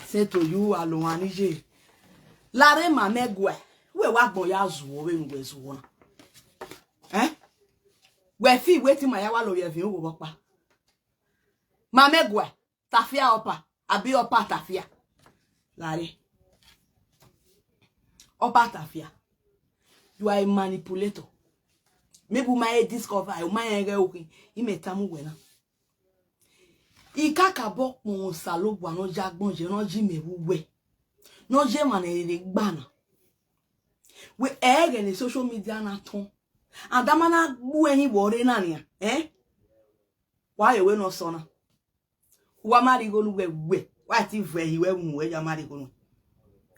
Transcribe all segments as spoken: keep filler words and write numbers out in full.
Say to you, Alohan Nije. Lare ma mẹ guẹ. Wẹ wa gbọn ya zuọ vbene uwẹ zuọ na. Eh? Wẹ fi wetin ma ya wa lo vbe ẹvin owo vbọkpa. Ma mẹ guẹ. Tafia ọpa. Abi ọpa tafia. Lare. Ọpa tafia. You are a manipulator. Maybe u ma he discover, u ma rẹn ghẹ okhin, imẹ tama uwẹ na. I kakabọ kpọnmwẹ Osanobua ne ọ ya agbọn ye, ne ọ ya imẹ vbe uwẹ, ne ọ ya emwa ne ẹ rherhe gba na. Wẹ ẹ i ghẹ ne social media na tọn, and a ma na gbe uẹ hin vbe ọ rre na nian, eh? Wa re wẹ ne ọ sọ na. Wa ma rhie igho ne uwẹ wẹ, wa ti vẹ yi wẹ mu wẹ ya ma rhie igho nu.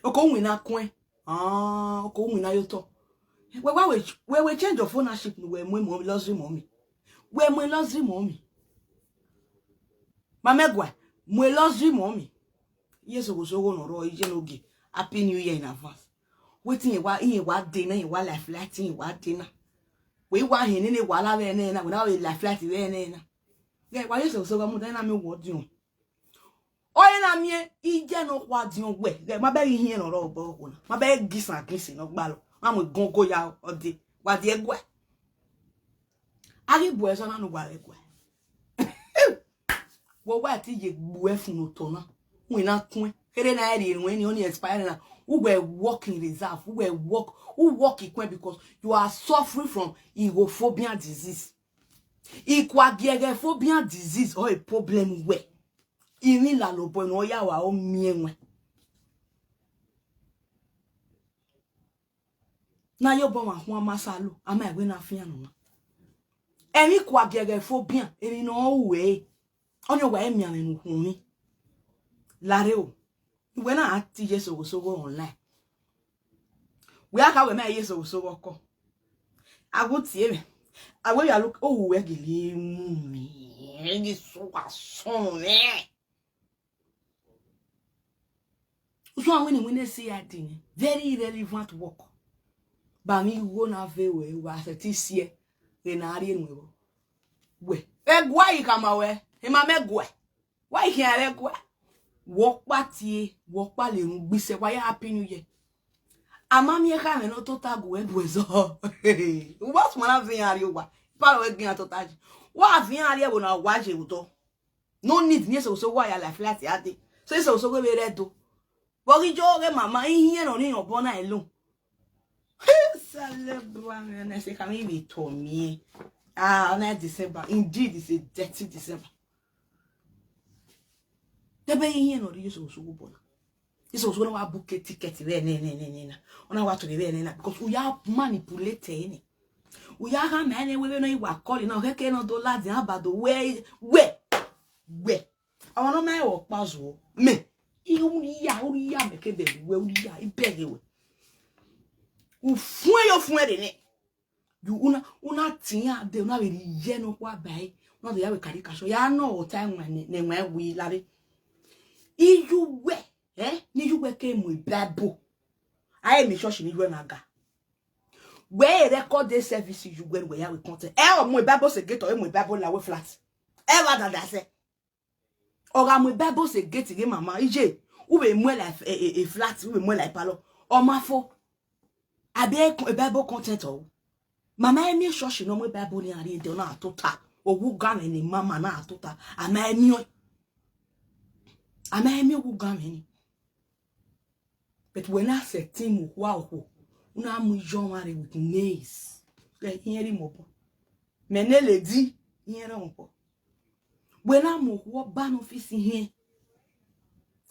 Oko winna kuẹn. Ah, oko winna ye otọ. Wẹ wa wẹ, wẹ wẹ change of ownership ne uwẹ mu emọ luxury mọ mi. Wẹ mu luxury mọ mi. Ma mẹ guẹ, mu luxury mọ mi. Iye sogho sogho ne ọ rrọọ, iye ne ogie. Happy New Year in advance. Wetin iye wa, iye wa de na, iye wa life light, iye wa de na. Wẹ i wa hin nene wa la vbe nẹ na, wẹ na vbe life light vbe nẹ na. Ghẹ wa ye sogho sogho mu, de na miẹn wẹ ọ diọn. Ọ ye na miẹn iye ne ọ khua diọn wẹ, ghẹ ma bẹghe ihiẹn ne ọ rrọọ obọ ọkhuo na, ma bẹghe gisan ginsi ne ọ gbalọ, ma mu igogo ya ọ de, wa die guẹ. A ghi bu ẹzọ na ne uwa ghẹ guẹ. Wẹ wa ti ye gbu ẹfun ne otọ na, winna kuẹn. Kherhe na ẹ rhie ruẹn ni, ọ ni expire na. Uwẹ work in reserve, uwẹ work, u work kuẹn because you are suffering from ighophobia disease. Ikuagiẹghẹphobia disease ọ problem wẹ. Ivbi lalobọ ne ọ ya wa ọ miẹn wẹ. Na ye obọ mwa khuan ma sa lo, a ma wẹ na fian nọ na. Emwi ikuagiẹghẹphobia, emwi ne ọ ru ẹre, ọni ọ wa i miẹn mwẹ ne ukhuẹn. Lare o, wẹ na a te iye sogho sogho online. Wẹ a kha wẹ ma ye sogho sogho ọkọ. A gu tie mwẹ, a wẹ ya lo ohu wẹ gele mu mi, ghi su asọn mwẹ. Usun awinna iwinna C I D ni, very irrelevant work. Ba mi igho na ve wẹ, wa sẹtin siẹ, ghẹ ne a rhie nuẹn vbọ. Wẹ, vbe guẹ yi khama wẹ, emwa mẹ guẹ. Wa i khian rre ẹguae. Wẹ ọkpa tie, wẹ ọkpa le erhunmwu gbe isẹ, wa ya Happy New Year. A ma miẹn ekhọe mwẹ ne ọ tota gu wẹ bu ẹzọ. Uwa suma na viọ iran rrie owa. Ipa ruẹ wẹ gie iran tota yi. Wa viọ iran rrie ẹvbo na wa ye vbe odọ. No need ne eso so wa ya life light a dee. So eso so wẹ vbe rre Ẹdo. Vbe ọ ghi yo ghe mama, ihiẹn ne ọ rhiẹnrhiẹn obọ na alone. Salebua mwẹ na, ẹse khama vbe tọ miẹn. Ah, ọna December. Indeed, it's a dirty December. Dẹbẹ ihiẹn ne ọ rre iye sogho obọ na. Iye sogho na wa book ticket vbe ẹnẹ, ẹnẹ, ẹnẹ, ẹnẹ na. Ọ na wa to vbe ẹnẹ na, because u ya manipulate ẹre nẹ. U ya gha ma ẹnẹ wẹ vbene ọ i wa call na, ọ khẹke ne ọ do ladian abado wẹ, wẹ, wẹ. Ọmwa ne ọ ma rẹn ọkpa zuọ, mẹ, i u ya, u ya mẹ ke bẹghe wẹ, u ya, i bẹghe wẹ. U fuẹn yo fuẹn rre nẹ. You, una, una tian de, una vbe rhie iye nọkhua ba ẹre, una do ya vbe carry casual, ya nọ ọta ẹwaẹn ne, ne ẹwaẹn wi lare. Iye uwẹ, eh, ne iye uwẹ ke mu Bible. A i re emichurch ne iye uwẹ na ga. Wẹ e record e service iye uwẹ ne uwẹ ya vbe content. Ẹ ọ mu Bible sẹ gate, ọ mu Bible la wẹ flat. Ẹ wa dada sẹ. Ọ gha mu Bible sẹ gate ghe mama, iye, u vbe mu la e, e, e flat, u vbe mu la e parlour. Ọ ma fo. Abi e Bible content ọ. Mama i miẹn church ne ọ mu Bible ni a rrie dee, ọ na tota. Owa ugamwẹ ne mama na tota. A ma i miẹn ọẹn. A ma i miẹn owa ugamwẹ ni. But wẹ na sẹtin mu okhuo okhuo, u na mu iye ọmwa rre with nails. Ghẹ ihiẹn rre mobọ. Mẹ ne lady, ihiẹn rre mobọ. Wẹ na mu okhuo ba ne office ihiẹn,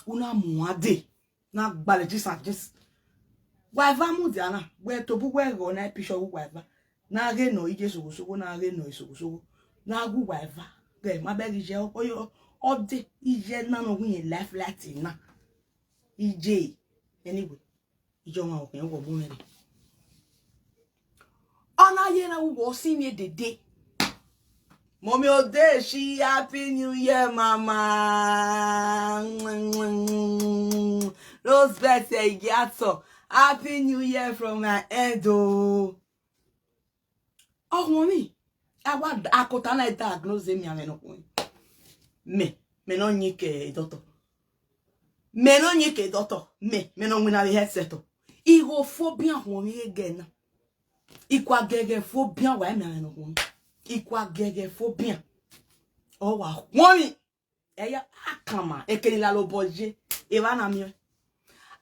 u na mu uan dee, na gbalẹ jisa jisa. Wa eva mudia na, wẹ tobọ uwẹ ghe ọna picture uwa eva. Na ghe nọ iye sogho sogho, na ghe nọ sogho sogho. Na gu uwa eva. Ghẹ ma bẹghe iye ọ, ọ, ọ dee, iye na ne ọ gu irẹn life light na. Iye, anyway, iye ọmwa okhian wọ bu mwẹ rre. Ọ na ye na wẹ ọ si mwẹ dede. Mommy Odeshi, Happy New Year, mama. Rosebeth Egiato, Happy New Year from my head o. Ọkhuọnmwi, a wa, akota na diagnose emianmwẹ ne ọ khuẹn. Mẹ, mẹ ne ọ yin ke doctor. Mẹ ne ọ yin ke dọtọ, mẹ, mẹ ne ọ winna vbe headset ọ. Igho phobia khuọnmwi ghe gẹ na. Ikua gẹghẹ phobia wa miẹn mwẹ ne ọ khuọnmwi. Ikua gẹghẹ phobia. Ọ wa khuọnmwi. Ẹya akama, ekeni lalobọ ye, evba na miẹn.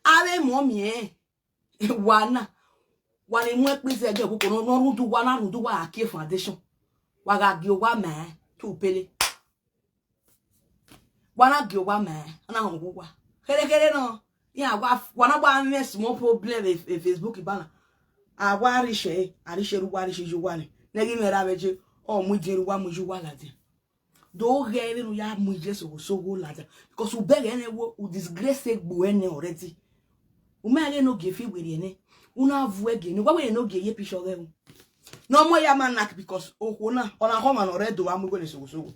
Avbe emọ miẹn, wa na, wa ni mu ẹkpo izẹdẹ koko ne ọ rhunmwuda uwa, na rhunmwuda uwa gha kie foundation. Wa gha gie owa mẹ, tu pele. Wa na gie owa mẹ, a na họn ghe uwa. Kherekhere nọ, iran wa, wa na wa mwẹ small problem vbe, vbe Facebook ba na. A wa rhie share, a rhie share, uwa rhie share ye uwa nẹ. Ne ghi mwẹ ra vbe je, ọ mu idin rre uwa mu ye uwa ladian. Do ghẹ vbene u ya mu iye sogho sogho ladian, because u bẹghe nẹ wo, u disgrace egbe ruẹ nẹ already. U ma ghe ne ogie fi werriẹ nẹ, u na vuẹ gie nẹ, u wa wẹ ne ogie ye picture ọghẹ ru. Ne ọ mu ya ma nak, because okhuo na, ọ na khọ ọmwa ne ọ rre Ẹdo vbe a mu igho ne sogho sogho.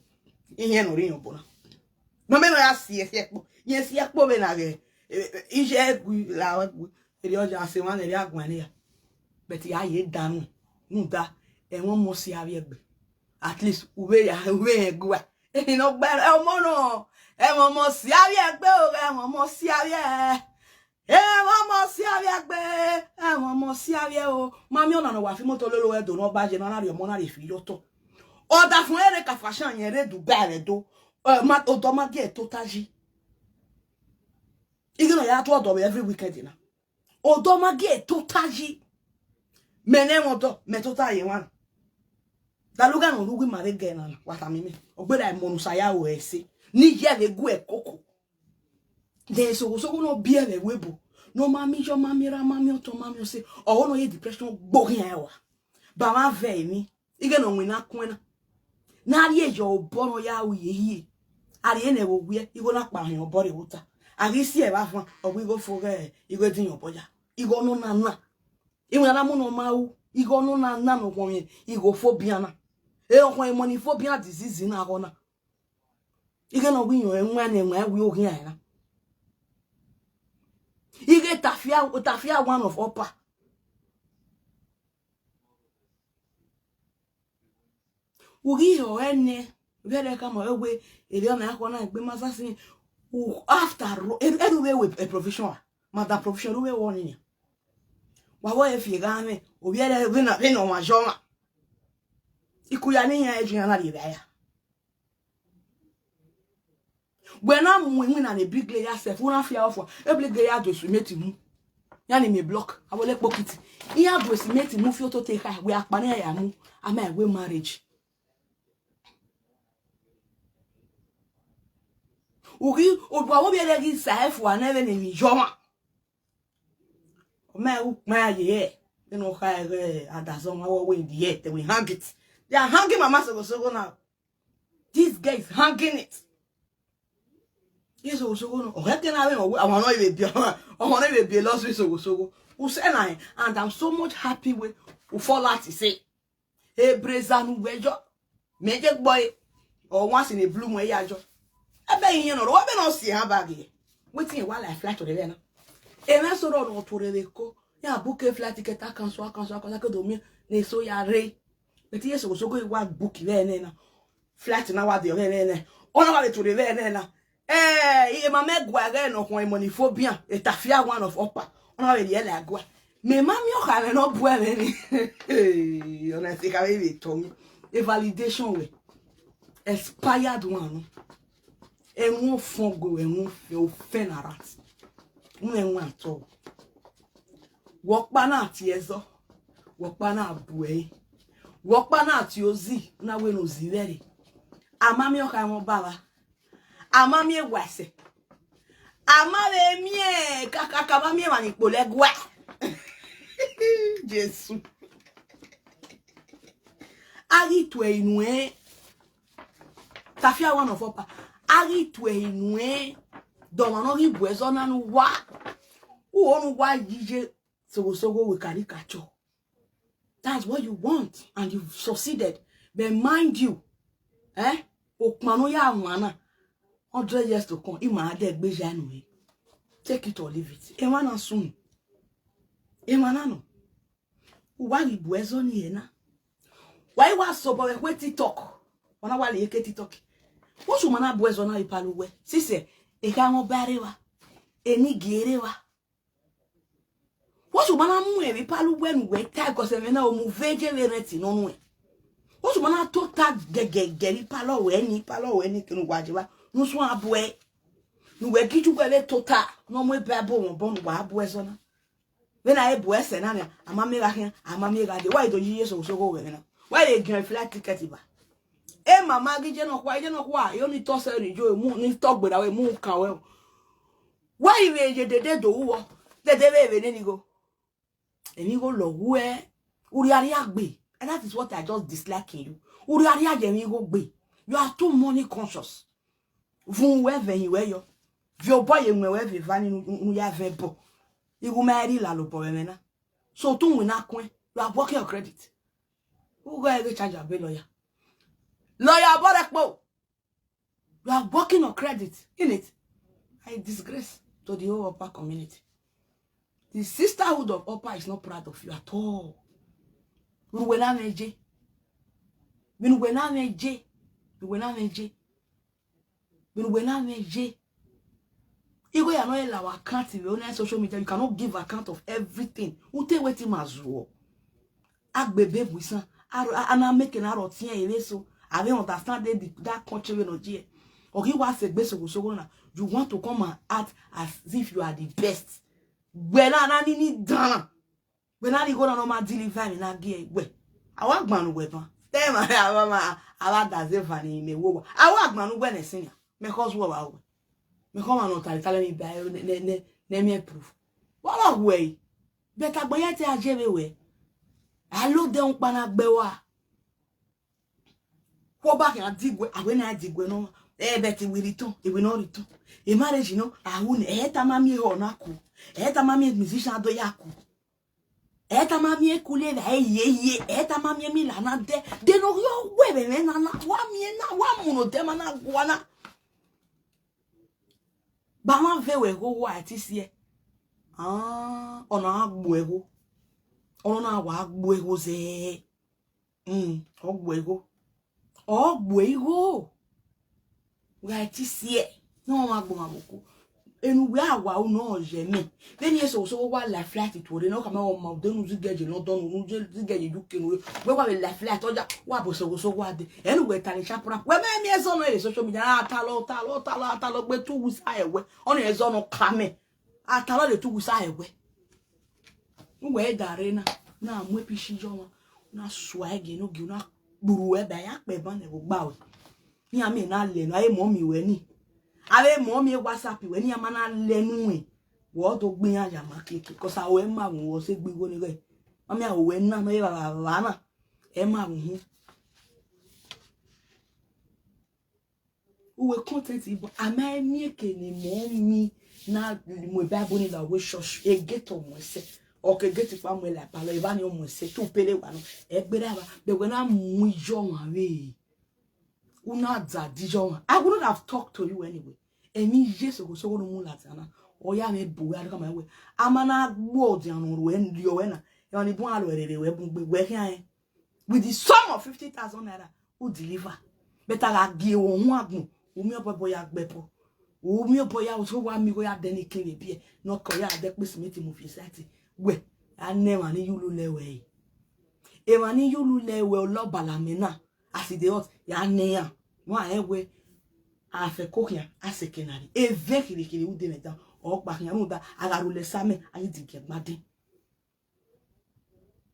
Ihiẹn ne ọ rre iyọnbo na. Ne ọ mẹ ne ọ ya si ẹse ẹkpo, rẹn si ẹkpo vbe na ghẹ, eh, eh, iye ẹgui la ẹgui, erriọ ya sẹ emwa ne erriọ a guan ne ya. But ya ye danu, rhunmwuda, ẹmwẹ ọmọ si avbiẹ gbe. At least, u vbe ya, u vbe rẹn gua. Ehi ne ọ gbe ẹmwẹ ọmọ nọ, ẹmwẹ ọmọ si avbiẹ gbe o, ẹmwẹ ọmọ si avbiẹ. Ẹmwẹ ọmọ si avbiẹ gbe, ẹmwẹ ọmọ si avbiẹ o. Ma miẹn ọna ne ọ wa fi imoto lele ẹ do ne ọ ba ye ne ọ na rhie ọmọ na rhie fi ye otọ. Ọdafẹn ẹre ka fashion yẹn rre Dubai vbe Ẹdo. Ẹ, ma, odọ ma gie tota yi. Ighẹ ne ọ ya tu ọdọ vbe every weekend na. Odọ ma gie tota yi. Mẹ ne ẹmwẹ ọdọ, mẹ tota ye emwa na. Dalugha ne ọ rre uwu ima vbe gẹ na na, wa tama imẹ. Ọ gberra emọ ne u sa ya ru ẹse. Ne iye vbe gu ẹkoko. Then sogho sogho ne ọ biẹ vbe ẹvbo ebo. Ne ọ ma miẹn iye, ọ ma miẹn erha, ọ ma miẹn ọtẹn, ọ ma miẹn ọse. Ọghe ne ọ ye depression gbe okhian ẹre wa. Ba mwa vẹ emwi. Ighẹ ne ọ winna kuẹn na. Ne a rhie ye obọ ne ọ ya ru ye hie. A rhie ne ẹvbo wiẹ, igho na kpa hin obọ rre vbe ota. A ghi si ẹre vbe avan, ọ wẹ igho fo ghẹ igho ediọn obọ ya. Igho nọ na na. Iwinna na mu ne ọ ma ru, igho nọ na na ne ọ khuọnmwi igho phobia na. E ọ khuọnmwi money phobia disease na ọghọ na. Ighẹ ne ọ wẹ iyọn ẹwaẹn ne ẹwaẹn wẹ oghian ẹre na. Ighẹ tafia, tafia one of upper. U ghi họe nẹ, vbe ẹre khama wẹ, erriọ mẹ akhọ na egbe ma sa sin. U, after all, erriọ vbe wẹ a professional, madam professional vbe wọ ni nian. Wa vbe fi gha mwẹ, ovbi ẹre vbe na, vbe ne ọmwa jọ ọmwa. Ikuya ne iran ju iran na rhie vbe aya. Wẹ na mu iwinna ne bricklayer sef, u na fi aro fua, e bricklayer do cement mu. Iran ni miẹn block, avbe ọlẹ kpokiti. Iran do cement mu fi otọ te kha, wẹ akpa ne iran ya mu, a ma wẹ marriage. U ghi, obọ avbe ovbi ẹre ghi sa ẹre fua nẹ vbene emwi yọ ọmwa. Ọ ma ukpọn ye, vbene ọ kha ẹghẹ adazọ ọmwa, we, we in the air, they will hang it. They are hanging mama sogho sogho now. This girl is hanging it. Yes, sogho sogho no. Ọ ghẹ ke na vbe ọmwa nọ vbe biẹ, ọmwa nọ vbe biẹ lọsọ sogho sogho. U sẹ na, and I'm so much happy wẹ u fọ lati sẹ. Ebreza ne uwẹ yọ, mẹ je gbe ọre, ọ wa si ne blue mu ẹre ya yọ. Ẹbẹ ihiẹn nọ rre, wẹ vbene ọ si ẹre ba ghe. Wetin wa la flight rre vbe na? Emwa eso rọ ne ọ tuorre vbe Eko, ya book flight ticket, a cancel, a cancel, a cancel, ke do miẹn ne eso ya rre. But iye sogho sogho wa book vbe nẹ na. Flight na wa de vbe nẹ. Ọ na wa vbe tuorre vbe nẹ na. Eh, emama ẹguae ghẹ ne ọ khuọnmwi money phobia, etafia one of upper. Ọ na vbe rhie la ẹguae. Mẹ ma miẹn ọkhaemwẹ ne ọ bu ẹmwẹ ni. Ọna ẹse kha vbe vbe tọ mwẹ. A validation wẹ. Expired one nọ. Ẹmwẹ ofẹn go, ẹmwẹ ofẹn, ofẹn na rat. Unu ẹmwẹ atọ. Wẹ ọkpa na tie ẹzọ, wẹ ọkpa na bu ẹre, wẹ ọkpa na tie ozi, na wẹ ne ozi vbe ẹre. A ma miẹn ọkhaemwẹ ọba vba, a ma miẹn ewa ẹsẹ, a ma vbe miẹn kakaka, a ma miẹn emwa ni kpolo ẹguae. Jesu. A ghi tue inu ẹre, tafia one of upper, a ghi tue inu ẹre, dọmwa ne ọ ghi bu ẹzọ na ne uwa, uwo ne uwa yiye sogho sogho wẹ caricature. That's what you want, and you've succeeded. But mind you, eh, okpan ne u ya wan na, hundred years to come, ima a dẹ egbe ya enu re. Take it or leave it. Emwa na sunu. Emwa na nọ. Uwa ghi bu ẹzọ ni ẹre na. Wa i wa sobọ vbe ekhue TikTok. Wa na wa rhie eke TikTok. Wẹ usun ma na bu ẹzọ na vbe ipalu wẹ. Sisẹ, ekhaemwẹ ọba rre evba. Eni gie rre evba. What's your man mu emwi palọ uwẹ ne uwẹ ta, because ẹmwẹ na ọ mu vbe je vbe rent nọ nuẹn. What's your man tota gẹgẹgẹ vbe palọ wẹ ni, palọ wẹ ni kene uwa je vba. Nu suẹn abuẹ. Ne uwẹ ghi ju uwẹ vbe tota, ne ọ mu Bible mwẹ obọ ne uwa bu ẹzọ na. Vbene a i bu ẹsẹ na nia, a ma miẹn gha khian, a ma miẹn gha dee. Wa i do yi Jesu sogho ghẹ mwẹ na. Wa i vbe giẹn flight ticket ba. E mama ghi je nọkhua, je nọkhua, yo ni tọ sẹ ni yo, mu ni tọ gberra wẹ, mu kan wẹ. Wa i vbe ye dede do ru wọ, dede vbe vbe nene igho. Emwi igho lọ wẹ, u rhiarria gbe. And that is what I just dislike in you. U rhiarria ye emwi igho gbe. You are too money conscious. Vun wẹ vẹ hin wẹ yọ. Viọ obọ ye wẹn wẹ vbe eva ni nu, nu ya vẹ bọ. Igho ma rri lalo obọ vbe ẹmwẹ na. So to winna kuen. You are working on credit. Who go get charge abe lawyer? Lawyer bọrẹ kpo. You are working on credit, innit? A disgrace to the whole Upper community. The sisterhood of Upper is not proud of you at all. Vbene uwẹ na mwẹ je. Vbene uwẹ na mwẹ je. Vbene uwẹ na mwẹ je. Vbene uwẹ na mwẹ je. Igho ya nọ la wa account vbe online social media, you cannot give account of everything. U te wetin ma zuọ. A gbe ebe bu isan, a ro-, a, a na make ne arọ tiẹn ere so. A vbe understand the, that country vbe nọ je. Ọ ghi wa sẹ egbe sogho sogho na, you want to come and act as if you are the best. Wẹ na na ni ni dan. Wẹ na ni igho na nọ ma deliver emwi na gie wẹ. A wa gbanu wẹ ban. Te ma, a wa ma, a wa da ze eva ni mẹ wo wa. A wa gbanu wẹ nẹ sin ya. Mẹ khọ zuọ wa wẹ. Mẹ khọ ma nọ tare tare ni ba ne, ne, ne, ne mi proof. Wa wa wẹ. But agbọn ya te a je vbe wẹ. A lo de ukpa na gbe wa. Khuo ba khian diguẹ, a wẹ na diguẹ nọ. Eh, but we return, we no return. E marriage nọ, a wu nẹ, eh, ta ma miẹn ehọ na ku. Eh, ta ma miẹn musician do ya ku. Eh, ta ma miẹn kule vbe ye ye, eh, ta ma miẹn mi la na dẹ. De no yo wẹ vbe mẹ na na, wa miẹn na, wa mu no de ma na gua na. Ba ma ve wẹ gho wa ti siẹ. Ah, ọ na gbu ẹgho. Ọ na wa gbu ẹgho zẹ. Mm, ọ gbu igho. Ọ gbu igho. Wa ti siẹ. Ne ọ ma gbọmwa vbe oko. Enu wẹ a wa unu ọ ye mẹ. Vbene eso so wa la flight tuorre, ne ọ khama ọ ma ude nu zigẹ ye London, unu zigẹ ye U K nu. Wẹ wa vbe la flight, ọ ya, wa bo eso so wa dee. Enu wẹ ta ni shapra. Wẹ mẹ miẹn ẹzọ nọ vbe social media, a talọ, talọ, talọ, a talọ gbe two weeks a ẹwẹ. Ọ ni ẹzọ nọ ka mẹ. A talọ de two weeks a ẹwẹ. Uwẹ da rre na, na mu epishi yọ ọmwa, na sua ẹgie ne ogie, na kpuru ẹba, ya kpẹ ban ne vbe ogba wẹ. Iran miẹn na lẹ nu, avbe mummy wẹ ni. Avbe mummy WhatsApp wẹ ni, iran ma na lẹ nu wẹ. Wẹ ọ do gbe iran ya ma keke, 'cause aro ẹre ma vbe wẹ ọ sẹ gbe igho ni ghẹ. Mummy aro wẹ na, nọ vbe vava na, ẹ ma vbe uhunmwu. Uwẹ content, but a ma miẹn eke ne mummy na mu Bible ni la wẹ church, egate ọ mu ẹsẹ, ọ ke egate kpa mu ẹre la palọ, evba ni ọ mu ẹsẹ, te u pele wa nọ, ẹgbẹre ava, but wẹ na mu iyọ ọmwa vbe, u na da di iyọ ọmwa. I wouldn't have talked to you anyway. Emwi ye sogho sogho ne u mu ladian na, ọ ya mwẹ bu wẹ, a do khama wẹ, a ma na gbe ọdian ne ọ ruẹ rriọ wẹ na, emwa ni bun a ruẹ rere wẹ bun gbe, wẹ khian rẹn. With the sum of fifty thousand naira, u deliver. But a gha gie ohun agbọn, u miẹn obọ ẹbọ ya gbe ẹbọ. U miẹn obọ ya, so wa miẹn igho ya dẹ ne ikin vbe biẹ, ne ọ kẹ ọ ya dẹ kpe simiti mu fi sẹtin. Wẹ, a nẹ emwa ni ye ulu lẹ wẹ re. Emwa ni ye ulu lẹ wẹ ọlọbala mẹ na, as e dey hot, ya nẹ iran. Wa rẹn wẹ, a fẹ ko khian, a sẹ eke na rre. Eve khirikhiri u de mwẹ dan, ọ kpa khian rhunmwuda, a gha rhulẹ sa mẹ, a ghi digiẹ gba dẹn.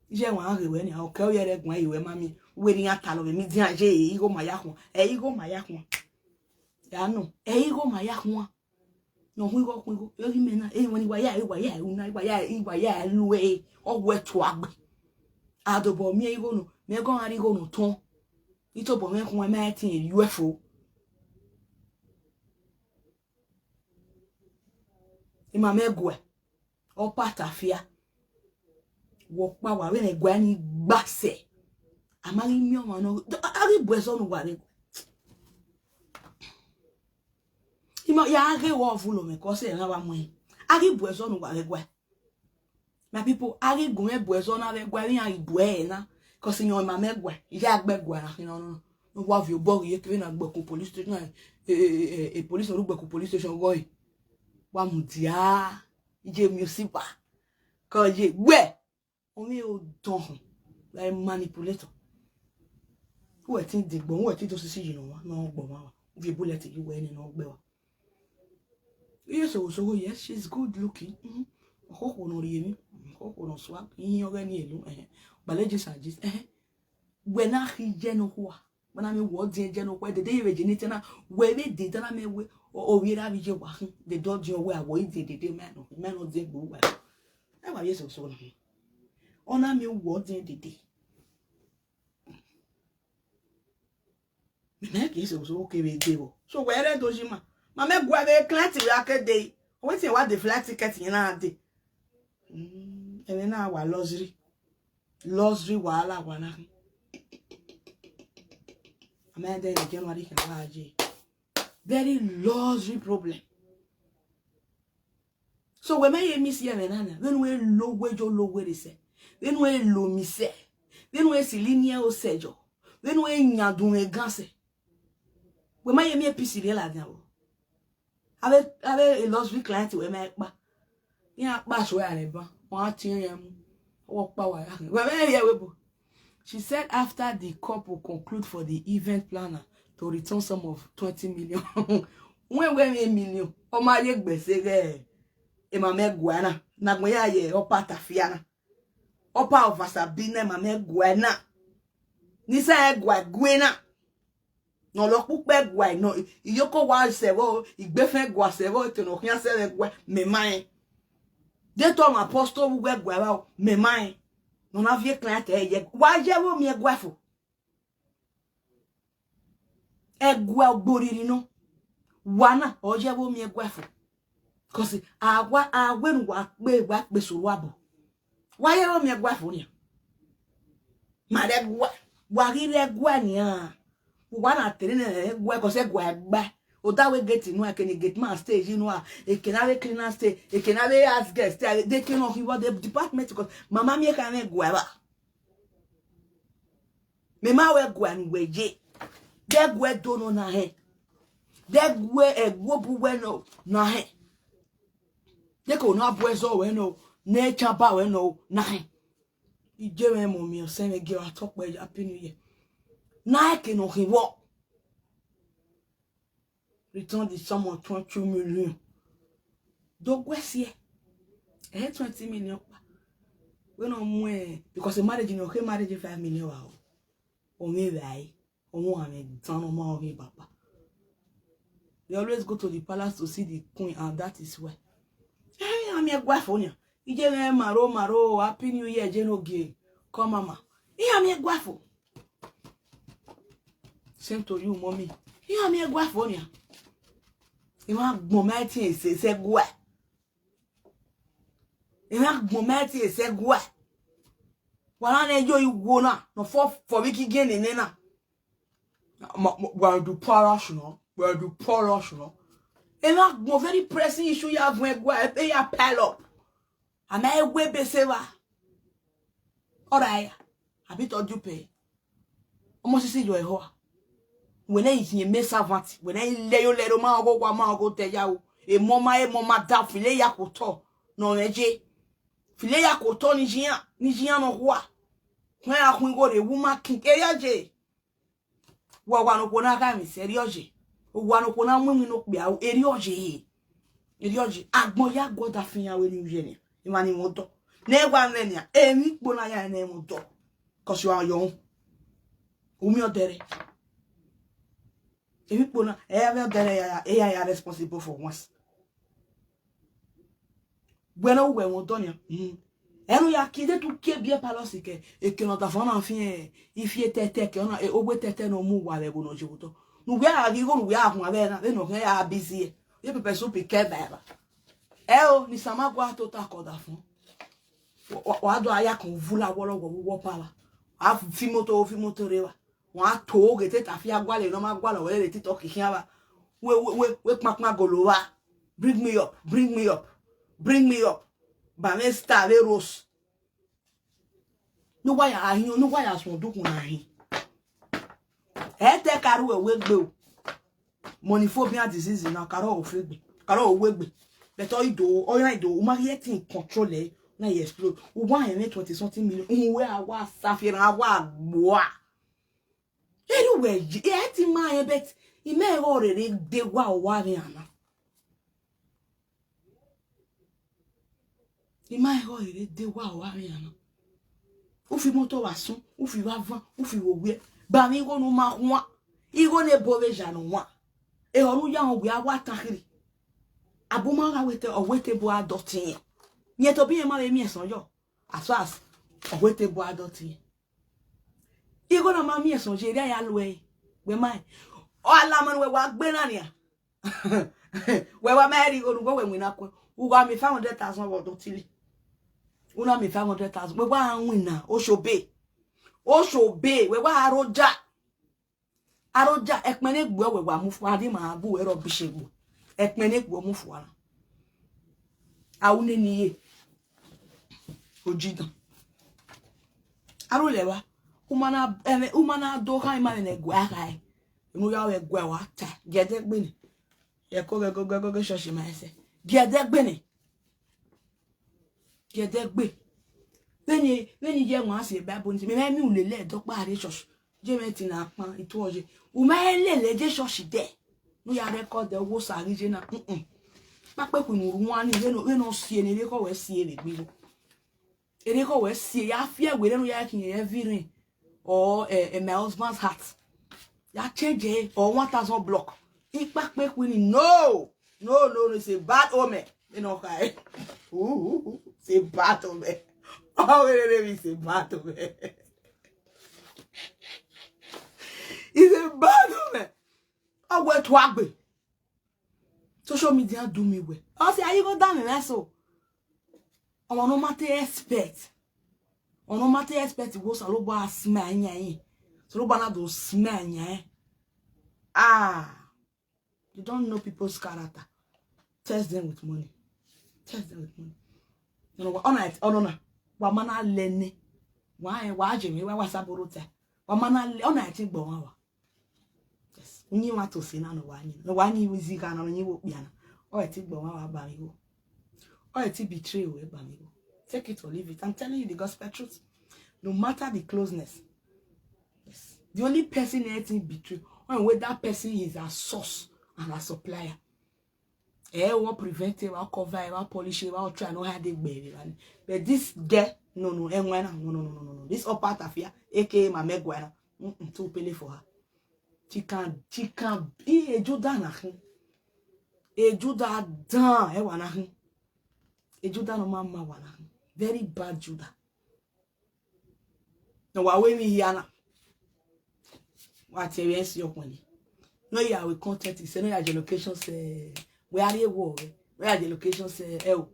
Iye ẹwaẹn ghe wẹ nia, okẹ ọ yẹrẹ guan ye wẹ ma miẹn, wẹ ne iran talọ vbe media ye, ẹ i igho ma ya khuan, ẹ i igho ma ya khuan. Ya nọ, ẹ i igho ma ya khuan. Ne ọ khuan igho khuan igho, ẹ ghi mẹ na, ẹ i wẹ ni wa ya, ẹ i wa ya, ẹ i una, ẹ i wa ya, ẹ i wa ya, ẹ i lu ẹ, ọ wẹ tuagbe. A dobọ miẹn igho nọ, mẹ gọ gha rre igho nọ tọn. I tobọ mwẹ khuan, ma ẹtin ye U F O. Ima mẹ guẹ, ọ pa ta fia. Wẹ ọkpa wa vbe ne guẹ ni gba sẹ. A ma ghi miẹn ọmwa nọ, a ghi bu ẹzọ ne uwa vbe guẹ. Ima ya ghe wẹ ọ vulo mwẹ, 'cause ẹ na wa mu ẹn. A ghi bu ẹzọ ne uwa vbe guẹ. My people, a ghi gu mwẹ bu ẹzọ na vbe guẹ, vbe iran ghi bu ẹre na. 'Cause iran ma mẹ guẹ, iye a gbe guẹ na khin nọ nọ. Ne uwa viọ obọ ghi ye kevbe na gbe ku police station, e, e, e, e, police ne u gbe ku police station ghe ọre. wa mudia, iye musiba, kọ ye wẹ, ọmọ odọhọn, like manipulator. Uwẹ te de gbọ, uwẹ te do sisi yi nọ wa, nọ gbọ wa, wa. Uvi bullet yi wẹ ne nọ gbẹ wa. Iye sogho sogho, yes, she's good looking. Mhm. Okhokho nọ rhie emwi, okhokho nọ sua, iyan ọghẹ ni elu, ẹhẹn. Gbale Jesus, Jesus, ẹhẹn. Wẹ na khian ye nọkhua, wẹ na miẹn wẹ ọdiẹn ye nọkhua, dede ye vbe je ne te na, wẹ vbe de te na mẹ wẹ, o, ovbi erha vbe iye wa khin, dede ọdiẹn wẹ awọ i de dede, mẹ nọ, mẹ nọ diẹn gbe uwa. Ẹ wa ye sogho sogho na. Ọ na miẹn wẹ ọdiẹn dede. Mẹ mẹ ke sogho sogho kevbe de vbọ. So wẹ rẹ do yi ma. Ma mẹ gua vbe client vbe a ke dee. Wetin wa de flight ticket yẹn na dee. Mm, ẹmwẹ na wa luxury. Luxury wahala wa na khin. A ma dẹ ne January khin wa ye. Very luxury problem. So wẹ ma ye miss ye ẹmwẹ na na, vbene uwẹ lo uwẹ yo lo uwẹ rre sẹ, vbene uwẹ lo mi sẹ, vbene uwẹ sili iniẹn ro sẹ yọ, vbene uwẹ yan dunmwẹ gan sẹ, wẹ ma ye miẹn peace rre ladian vbo. Avbe, avbe luxury client wẹ ma kpa. Iran kpa so ya rẹ ban, wọn a tie iran mu. Ọwọ kpa wa ya khin. Wẹ ma ye ẹvbo. She said after the couple conclude for the event planner to return some of twenty million. Wẹ wẹ emwi million, ọ ma ye gbe sẹ ghẹ, emwa mẹ gua na, ne agbọn ya ye ọpa Tafia na. Ọpa Ọvasabinẹ, emwa mẹ gua na. Ni sa ẹ gua gue na. Ne ọ lọ kpukpẹ gua nọ, iyoko wa sẹ vbọ, igbefẹn gua sẹ vbọ, etẹn ne ọ khian sẹ vbe gua, mẹ ma rẹn. De te ọmwa apostle vbe uwẹ gua vba o, mẹ ma rẹn. Ne ọ na viẹ client ẹre ye, wa ye vbe miẹn gua fo. Ẹgua ogboriri nọ, wa na, ọ ye vbe miẹn gua fo. 'Cause a wa, a wẹ ne uwa kpe, wa kpe sẹ uwa bọ. Wa ye vbe miẹn gua fo nian. Ma rẹ gua, wa ghi rẹ gua nian. Uwa na tere nẹ gua, 'cause ẹgua gba. Oda wẹ gate nua, eke ni gate man stay yi nua, eke na vbe cleaner stay, eke na vbe house girl stay, de ke nọ khin vbọ de department, 'cause mama miẹn kha mwẹ gua vba. Mẹ ma wẹ gua ne uwẹ ye. De gua do nọ na hẹn. De gua ẹguobu wẹ nọ na hẹn. De ke na bu ẹzọ wẹ nọ, ne chaba wẹ nọ na hẹn. Iye mwẹ mọ miẹn ọsẹ mwẹ gie wa tọ kpẹ Happy New Year. Na eke nọ khin vbọ. Return the sum of twenty million. Do guẹ siẹ. Ẹ twenty million kpa. Wẹ ne ọ mu ẹ, because a marriage ni ọ khe marriage five million wa o. Ọ mwẹ vbe a re, ọ mwẹ ọmwa mwẹ dan ne ọ ma ọ ghi papa. They always go to the palace to see the queen, and that is why. Ẹ, iran miẹn gua fo nian. Iye mwẹ maro maro, Happy New Year, je no gie. Come mama. Iran miẹn gua fo. Same to you, mommy. Iran miẹn gua fo nian. Emwa agbọn ma tie ese sẹ gua. Emwa agbọn ma tie ese gua. Wa na nẹ yo igho na, nọ fọ fọ vbe igigiẹn nene na. Ma, ma, wa do palace na, wa do palace na. Emwa agbọn very pressing issue ya vuọn ẹgua, e ya pile up. A ma wẹ ebe sẹ evba. Ọ ra ya, a be tọ dupẹ. Ọmọ sisi yọ ehọ a. Wẹ ne i hin eme servant, wẹ ne i lẹ yo lẹ ro ma ọgho wa ma ọgho tẹ ya o. Emọ ma emọ ma da file ya kotọ ne ọ mwẹ je. File ya kotọ ni jian, ni jian nọ khua. Wẹ a khuan igho rre wu ma kin, erriọ je. Wa wa ne okhuo na gha emwi sẹ, erriọ je. Wa ne okhuo na mu iwinna okpia, erriọ je. Erriọ je. Agbọn ya guọdafẹn iran vbe New Year nian. Emwa ni mwẹ odọ. Ne wa mwẹ nian, emwi ikpo na ya ne mwẹ odọ. 'Cause you are young. U miẹn ọdẹrẹ. Emwi ikpo na, ẹ ya vbe ọdẹrẹ ya, ya, ya responsible for once. Wẹ ne uwẹ mwẹ odọ nian. Mm. Ẹnu ya kie, de tu kie biẹ palace kẹ, eke ne ọdafẹn na fian, ifi etẹtẹ ke ọna, e, ogbe etẹtẹ ne ọ mu uwa vbe ẹvbo ne ọ ye vbe otọ. Ne uwẹ a ghi igho ne uwẹ a huan vbe na, vbene ọ khian ya busy ẹ. Ye pepper soup kẹ ba ẹvba. Ẹ o, ne Isama gua tota ke ọdafẹn. Wa, wa, wa do a ya kan uvula wọlọwọ vbe uwu ọpa vba. A fi imoto, fi imoto rre evba. Wa to ghe te Tafia gualọ ne ọ ma gualọ wẹ vbe TikTok khian vba. Wẹ, wẹ, wẹ, wẹ kpankpan golo vba. Bring me up, bring me up, bring me up. Ba mwẹ star vbe Rose. Ne uwa ya hin, ne uwa ya suẹn odukhunmwu na hin. Ẹ te ka rre uwẹ egbe o. Money phobia disease na ka rre ofegbe, ka rre owa egbe. But ọ i do, ọ i do, u ma ghi ẹtin control ẹre, na i explode. U wa hẹn mwẹ twenty something million, u wẹ a wa sa fi ẹre, a wa gbua. Eri uwẹ yi, ẹ ti ma rẹn, but imẹ i gho rere de wa, ọ wa vbe ana. Imẹ i gho rere de wa, ọ wa vbe ana. U fi imoto vbe asun, u fi vbe avan, u fi vbe owiẹ. Ba mwẹ igho ne u ma khuan, igho ne ebo vbe ya ne u wan. Ehọ ne u ya rẹn wẹ a wa tan khiri. Abu ma gha wẹ te, ọ wẹ te ebo a dọtiẹn. Rẹn tobọ irẹn ma vbe miẹn ẹsọn yọ. As far as ọ wẹ te ebo a dọtiẹn. Igho na ma miẹn ẹsọn ye, erriọ a ya lu ẹre. Wẹ ma rẹn, ọ a la ma ne uwẹ wa gbe na nian. Wẹ wa ma rhie igho ne uwẹ winna kuẹ. U gha miẹn five hundred thousand vbe ọdọ otili. U na miẹn five hundred thousand. Wẹ wa winna, oshọbe. Oshọbe, wẹ wa aro ja. Aro ja, ẹkpẹn ne egbuẹ wẹ wa mu fua, a di ma bu ẹre rubbish egbuẹ. Ẹkpẹn ne egbuẹ mu fua na. A ru nene ye. Ojidan. Aro lẹ vba. U ma na, ẹmwẹ, u ma na do khan ima vbene ẹguẹ a khae. Unu ya vbe ẹguẹ wa ta. Giẹdẹ gbe nẹ. Ẹko ghẹ gogo gogo church ma ẹsẹ. Giẹdẹ gbe nẹ. Giẹdẹ gbe. Vbene, vbene iye ẹmwẹ a si Bible ni, mẹ mwẹ miẹn ulele ẹdẹ ọkpa rrie church. Je mwẹ ẹtin na kpan, I tuẹ ye. U ma lele je church dẹ. Ne u ya record ẹre, wo sa ghi ye na. Mm-mm. Kpakpa ekhue ne u rre uwan ni, vbene, vbene ọ sie ne, erekhọ wẹ sie vbe egbe igho. Erekhọ wẹ sie, ya fi ẹre werriẹ ne u ya khian heavy ring or, eh, eh, my husband's heart. Ya change ẹre or one thousand block. Ikpakpa ekhue ni, no. No, no, no, it's a bad omen. You know, okay. Ooh, it's a bad omen. Oh, wait, wait, wait, it's a bad omen. It's a bad omen. Ọ wẹ tuagbe. Social media do me well. Ọ sẹ, a i gho da mwẹ mwẹ so. Ọmọ ne ọ ma te expect. Ọmọ ne ọ ma te expect wẹ Osanobua smell yan ẹre. Osanobua na do smell yan ẹre. Ah, you don't know people's character. Test them with money. Test them with money. Ọna, ọna, ọna, wa ma na lẹ nẹ. Wa, wa je mwẹ, wa, wa sa boro ta. Wa ma na lẹ, ọna ẹtin gbe ọmwa wa. Yes. Uyinmwẹ to se na ne ọ wa yin. Ne ọ wa yin izigha na, ne ọ yin vbe okpia na. Ọ ẹtin gbe ọmwa wa ba mwẹ igho. Ọ ẹtin betray wẹ ba mwẹ igho. Take it or leave it. I'm telling you the gospel truth. No matter the closeness. Yes. The only person that ẹtin betray, when that person is a source and a supplier. Eh, wa prevent it, wa cover it, wa polish it, wa try no hide egbe vbe evba ni. But this girl, no, no, eh, why not? No, no, no, no, no, no. This upper Tafia, A K A Mama Eguana. Mm-mm, too pele for her. She can, she can be a Judah na khin. A Judah dan, eh, wa na khin. A Judah no ma ma wa na khin. Very bad Judah. Na wa wẹ emwi hia na. Wa tie vbe esi ọkpẹn ni. Ne ọ ya ru content sẹ, ne ọ ya je location sẹ, wẹ a rrie wo ọghẹ. Ne ọ ya je location sẹ, ẹ o.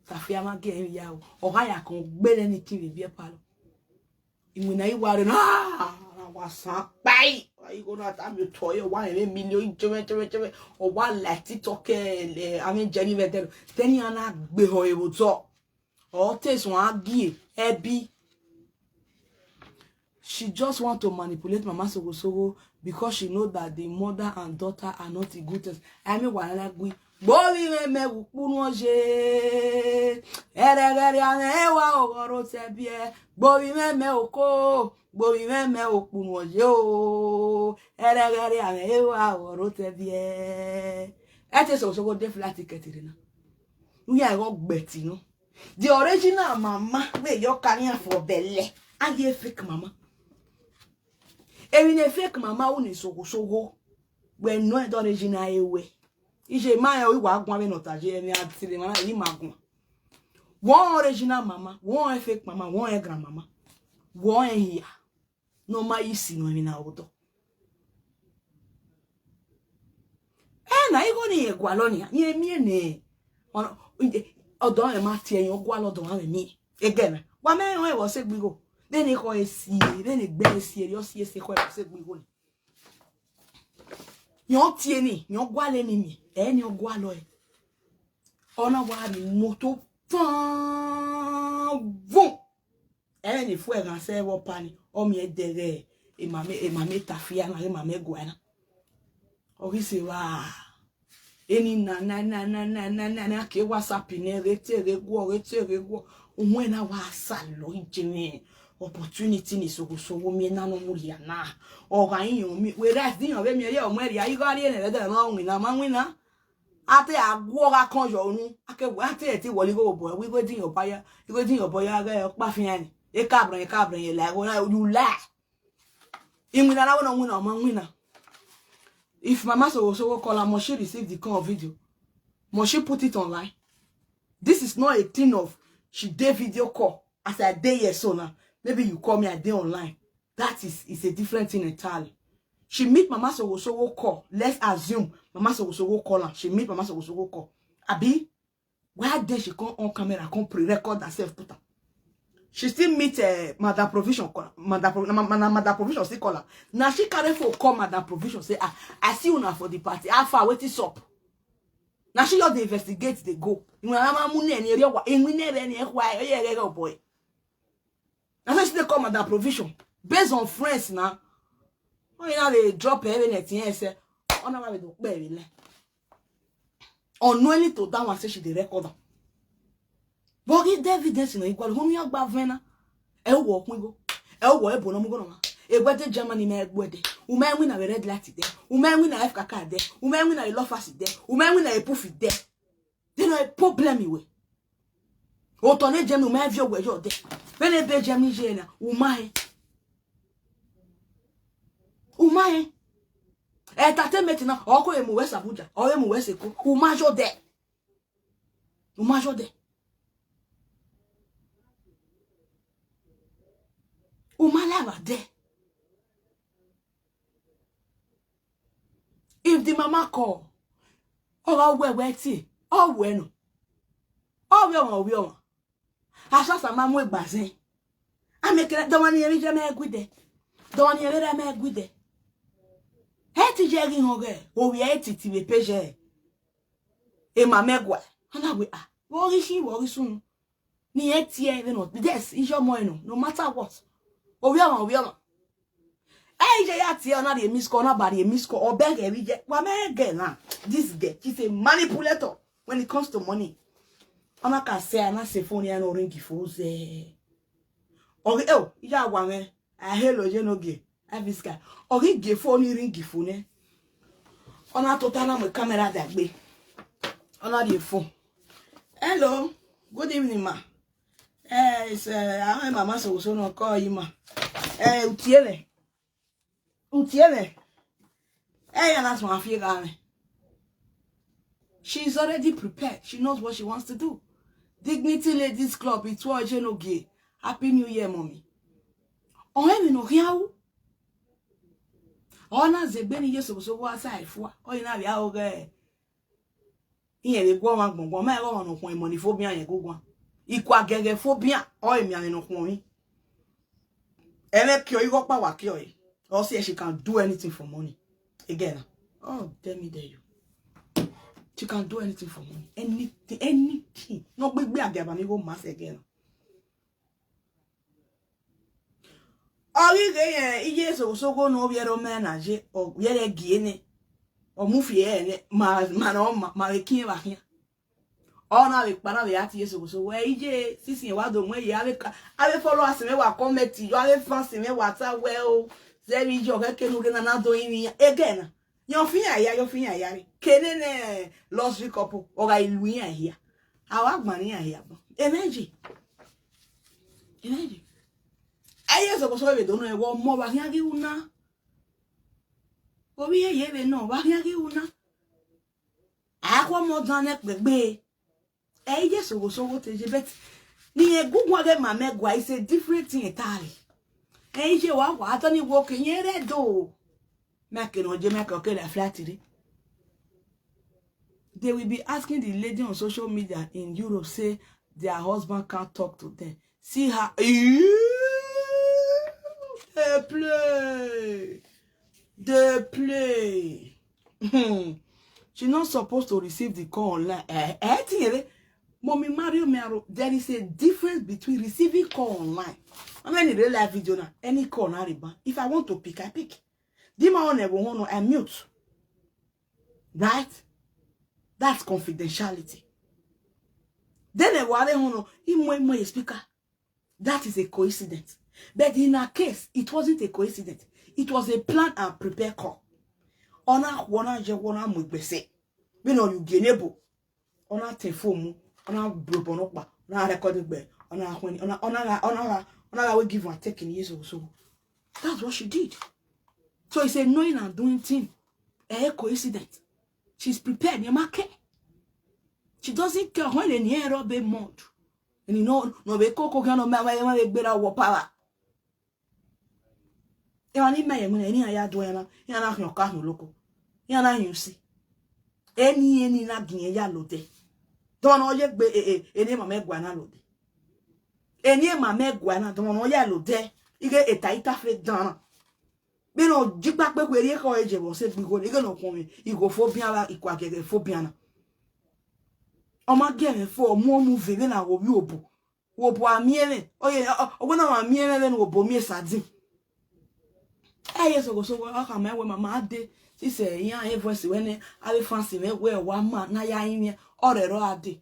Tafia ma gie emwi ya o. Ọ gha ya kan gbele ni kin vbe biẹ palọ. Iwinna i wa rre na, wa san kpai. Igho na ta miotọ ẹre, ọ wa rẹn vbe million jẹmẹ, jẹmẹ, jẹmẹ. Ọ wa la TikTok, eh, amẹ jẹ ni vbe ẹdẹrẹ. Then iran na gbe ehọ ẹre vbe otọ. Ọ te suẹn gie ẹbi. She just want to manipulate Mama Sogho Sogho because she know that the mother and daughter are not in good terms. Ai miẹn wa na gui. Gbe ovbi mwẹ mẹ vbe ukpunu ọye. Ẹrẹghẹrẹ amwẹ wa oghọ ro tẹ biẹ. Gbe ovbi mwẹ mẹ oko. Gbe ovbi mwẹ mẹ ukpunu ọye o. Ẹrẹghẹrẹ amwẹ wa oghọ ro tẹ biẹ. Ẹ te Sogho Sogho de flight ticket rre na. U ya ẹghẹ ọ gbe ẹtin nọ. The original mama, wẹ yọ ka nian fo bẹlẹ. A ye fake mama. Emwi ne fake mama ru ne Sogho Sogho. Wẹ nọ the original ẹre wẹ. Iye ma rẹn, ọ i wa guan vbene ọ ta ye, emwi a sirri emwa na, emwi ma guan. Wẹ original mama, wẹ fake mama, wẹ grand mama. Wẹ hia. Ne ọ ma yi si nọ emwi na vbe odọ. Ẹ na, igho ne irẹn gualọ nia, irẹn miẹn nẹ, ọ, ọdọ mwẹ ma tie ẹre, ọ gualọ ọdọ mwẹ miẹn. Ẹghẹ na, wa mẹ rẹn ọnrẹn vbe ọ sẹ gbe igho. Vbene ekhọe sie, vbene egbe ẹre sie, erriọ ọ si ẹse ekhọe vbe ọ sẹ gbe igho ni. Irẹn ọ tie ni, irẹn ọ gualọ ni miẹn, ẹ ni ọ gualọ ẹre. Ọ na wa rhie imoto fan vun. Ẹmwẹ ni fu ẹghan sẹ vbe ọpa ni, ọ miẹn dẹghe emama, emama Tafia na, emama Eguana. Ọ ghi sẹ evba, Eni na, na, na, na, na, na, na, na, ke WhatsApp nẹ, ghe te, ghe guọ, ghe te, ghe guọ. Uwẹ na wa sa lọ ije mwẹ opportunity ne Soghosogo miẹn na ne ọ mu rhia na. Ọ gha iyan miẹn, wẹ ra iyan vbe miẹn ye ọ mu rhia, igho a rhie nẹ, ẹdẹ ma winna, ma winna. A te a guọ gha kọn yọ unu, a ke wẹ, a te ẹtin wọlé igho obọ, wẹ igho ediyan ọba ya, igho ediyan ọba ya ghẹ ọkpa fian ni. E ka brẹn, e ka brẹn, ye la igho na, you lie. Iwinna na wẹ ne ọ winna, ọ ma winna. If Mama Soghosogo call am, must she receive the call video? Must she put it online? This is not a thing of she dey video call as I dey here so now. Maybe you call me, I dey online. That is, is a different thing entirely. She meet Mama Soghosogo call. Let's assume Mama Soghosogo call am. She meet Mama Soghosogo call. Abi, why then she come on camera, come pre-record herself, put am? She still meet uh, Madam Provision call. Madam, Pro, na, na, na Madam Provision still call her. Now she carry phone call Madam Provision, say, "Ah, I see una for the party. How far? Wetin sup?" Now she just dey investigate, dey go. Iwinna na ma mu ne ni ere wa, iwinna ere ni e khua, e ye ere boy. Na so she dey call Madam Provision. Based on friends na. Ọ na vbe drop ẹre ne ẹtin ẹse. Ọ na vbe do kpe vbe lẹ. Unknowingly to that one say she dey record am. But give the evidence na igual, unu ya gba vẹn na. Ẹ wọ ọkpẹn igho. Ẹ wọ ebo na mu igho na ma. Egbede Germany ma ẹgbẹde. U ma winna vbe red light dẹ. U ma winna F K K dẹ. U ma winna vbe Lofas dẹ. U ma winna vbe Puff dẹ. They no problem iwe. Otọ ne Germany, u ma viọ owẹ yọ dẹ. Vbene ebe Germany ye na, u ma hẹ. U ma hẹ. Entertainment na, ọ ko emu wẹ Abuja, ọ emu wẹ Eko, u ma yọ dẹ. U ma yọ dẹ. U ma la evba dẹ. If the mama call, ọ gha wẹ wẹ tie, ọ wẹ nọ. Ọ vbe ọmwa, ọ vbe ọmwa. Asasa ma mu egba zẹ. Amekere dọmọ ni emwi je mẹ guide. Dọmọ ni emwi mẹ guide. Ẹ ti je ghi họn ghẹ, ovbi ẹ ti ti vbe peje. Ema mẹ gua. Ana we a. Vbe ọ ghi khin, vbe ọ ghi sunu. Ne irẹn tie vbene ọ, yes, iye ọmọ ẹre nọ, no matter what. Ovbi ọmwa, ovbi ọmwa. Ẹ i je ya tie, ọ na rhie miss call, ọ na ba rhie miss call, ọ bẹghe vbe iye, wa mẹ gẹ na. This girl, she's a manipulator when it comes to money. Ọ na ka sẹ, a na sẹ phone ya ne ọ ring fo zẹ. Ọ ghi, oh, iye a wa mwẹ, a hello ye ne ogie. Iviska. Ọ ghi gie phone, ni ring phone nẹ. Ọ na tota na mu camera dagbe. Ọ na rhie phone. Hello, good evening, ma. Eh, it's, uh, I'm Mama Soghosogo ne ọ call you, ma. Eh, u tie mwẹ. U tie mwẹ. Eh, ya na tuma fi gha mwẹ. She is already prepared. She knows what she wants to do. Dignity Ladies Club, it's what you know, gay. Happy New Year, mommy. Ọ rẹn emwi ne ọ khian ru. Ọ na zẹ egbe ne iye Soghosogo wa sa fua. Ọ i na vbe aro ghẹ. Irẹn vbe gu ọmwa gbọngbọn, ma i ghe ọmwa ne ọ khuọnmwi money phobia rẹn gu guan. Ikua gẹghẹ phobia, ọ i mianmwẹ ne ọ khuọnmwi. Ẹmwẹ kiọ igho ọkpa wa kiọ ẹre. Ọ si, she can do anything for money. Again. Oh, tell me there you. She can do anything for money. Anything, anything. No gbegbe agiaba ni go mass again. Ọ ghi ghe yẹn, iye Soghosogo ne ọ vbiẹrẹ ọmọ na ye, ọ vbiẹrẹ gie nẹ, ọ mu fi ẹre nẹ, ma, ma nọ ma, ma vbe kin vbe khian. Ọ na vbe kpa na vbe a tie Soghosogo, ẹ iye sisi wa do mu ẹre, avbe ka, avbe followers mwẹ wa comment yọ, avbe fans mwẹ wa ta wẹ o, zẹ vbe iye ọghẹ kenu ghe na na do rinmwian, ẹghẹ na. Yọ fi iran ya, yọ fi iran ya re. Kene ne luxury couple, ọ gha lu iran hia. A wa gbẹn iran hia agbọn. Ẹmwẹ ye. Ẹmwẹ ye. Ẹ iye Soghosogo vbe do nọ ẹvbo ọmọ vbe a khian ghi ru na. Ovbi iye ye vbe nọ, vbe a khian ghi ru na. A khu ọmọ dan nẹ kpẹgbe. Ẹ iye Soghosogo te ye, but ne irẹn gu guan ghe ma mẹ gua, it's a different thing entirely. Ẹ iye wa wa, a tọ ni wo ke yẹn rẹ do. Mẹ ke nọ je, mẹ ke ọ ke la flat re. They will be asking the lady on social media in Europe, say their husband can't talk to them. See her. They play. They play. Hmm. She not supposed to receive the call online. Eh, eh, tinyere. Mommy Mario Mero, there is a difference between receiving call online. I mean, in real life video now, any call now, if I want to pick, I pick. Di ma one will one, I mute. Right? That's confidentiality. Then ẹ wa vbe họn nọ, I mu, I mu ye speaker. That is a coincidence. But in her case, it wasn't a coincidence. It was a plan and prepare call. Ọ na khuọ, ọ na ye ẹguọ, ọ na mu egbe sẹ. Vbene ọ ye ugie ne ebo, ọ na tẹn phone mu, ọ na bro obọ nọkpa, ọ na record egbe, ọ na khuẹn, ọ na, ọ na gha, ọ na gha, ọ na gha we give and take ne Iye Soghosogo. That's what she did. So it's a knowing and doing thing. A coincidence. She's prepared. Nema care. She doesn't care. When they near her, they mad. And you know, no, they koko can no, ma, ma, ma, they better war power. Emwa ni ma ye ẹwẹn na, eni iran ya do ẹre na, iran na khian ọka hin oloko, iran na hin usi. Eni, eni na gie ya lodẹ. Dọmwẹ ne ọ ye egbe, e, e, eni emama ẹguae na lodẹ. Eni emama ẹguae na, dọmwẹ ne ọ ya lodẹ. Ighẹ eta itafe dan na. Vbene ọ ji ikpakpe khuerriọ ekhọe ye vbe ọ sẹ gbe igho, ighẹ ne ọ khuọnmwi igho fo bian vbe ikua giẹghẹ fo bian na. Ọ ma gie mwẹ fo, ọ mu ọmọ uve vbene a ghe ovbi obo. Vbe obo a miẹn mwẹ, ọ ye, ọ, ọ, wẹ ne ọ ma miẹn mwẹ vbene obo miẹn sardine. Ẹ, Iye Soghosogo, ọ khama wẹ, mama, a dee, sisẹ iran e voice wẹ nẹ, avbe fans mwẹ wẹ wa ma ne a ya rinmwian, ọ rhẹrẹ ọ ra dee.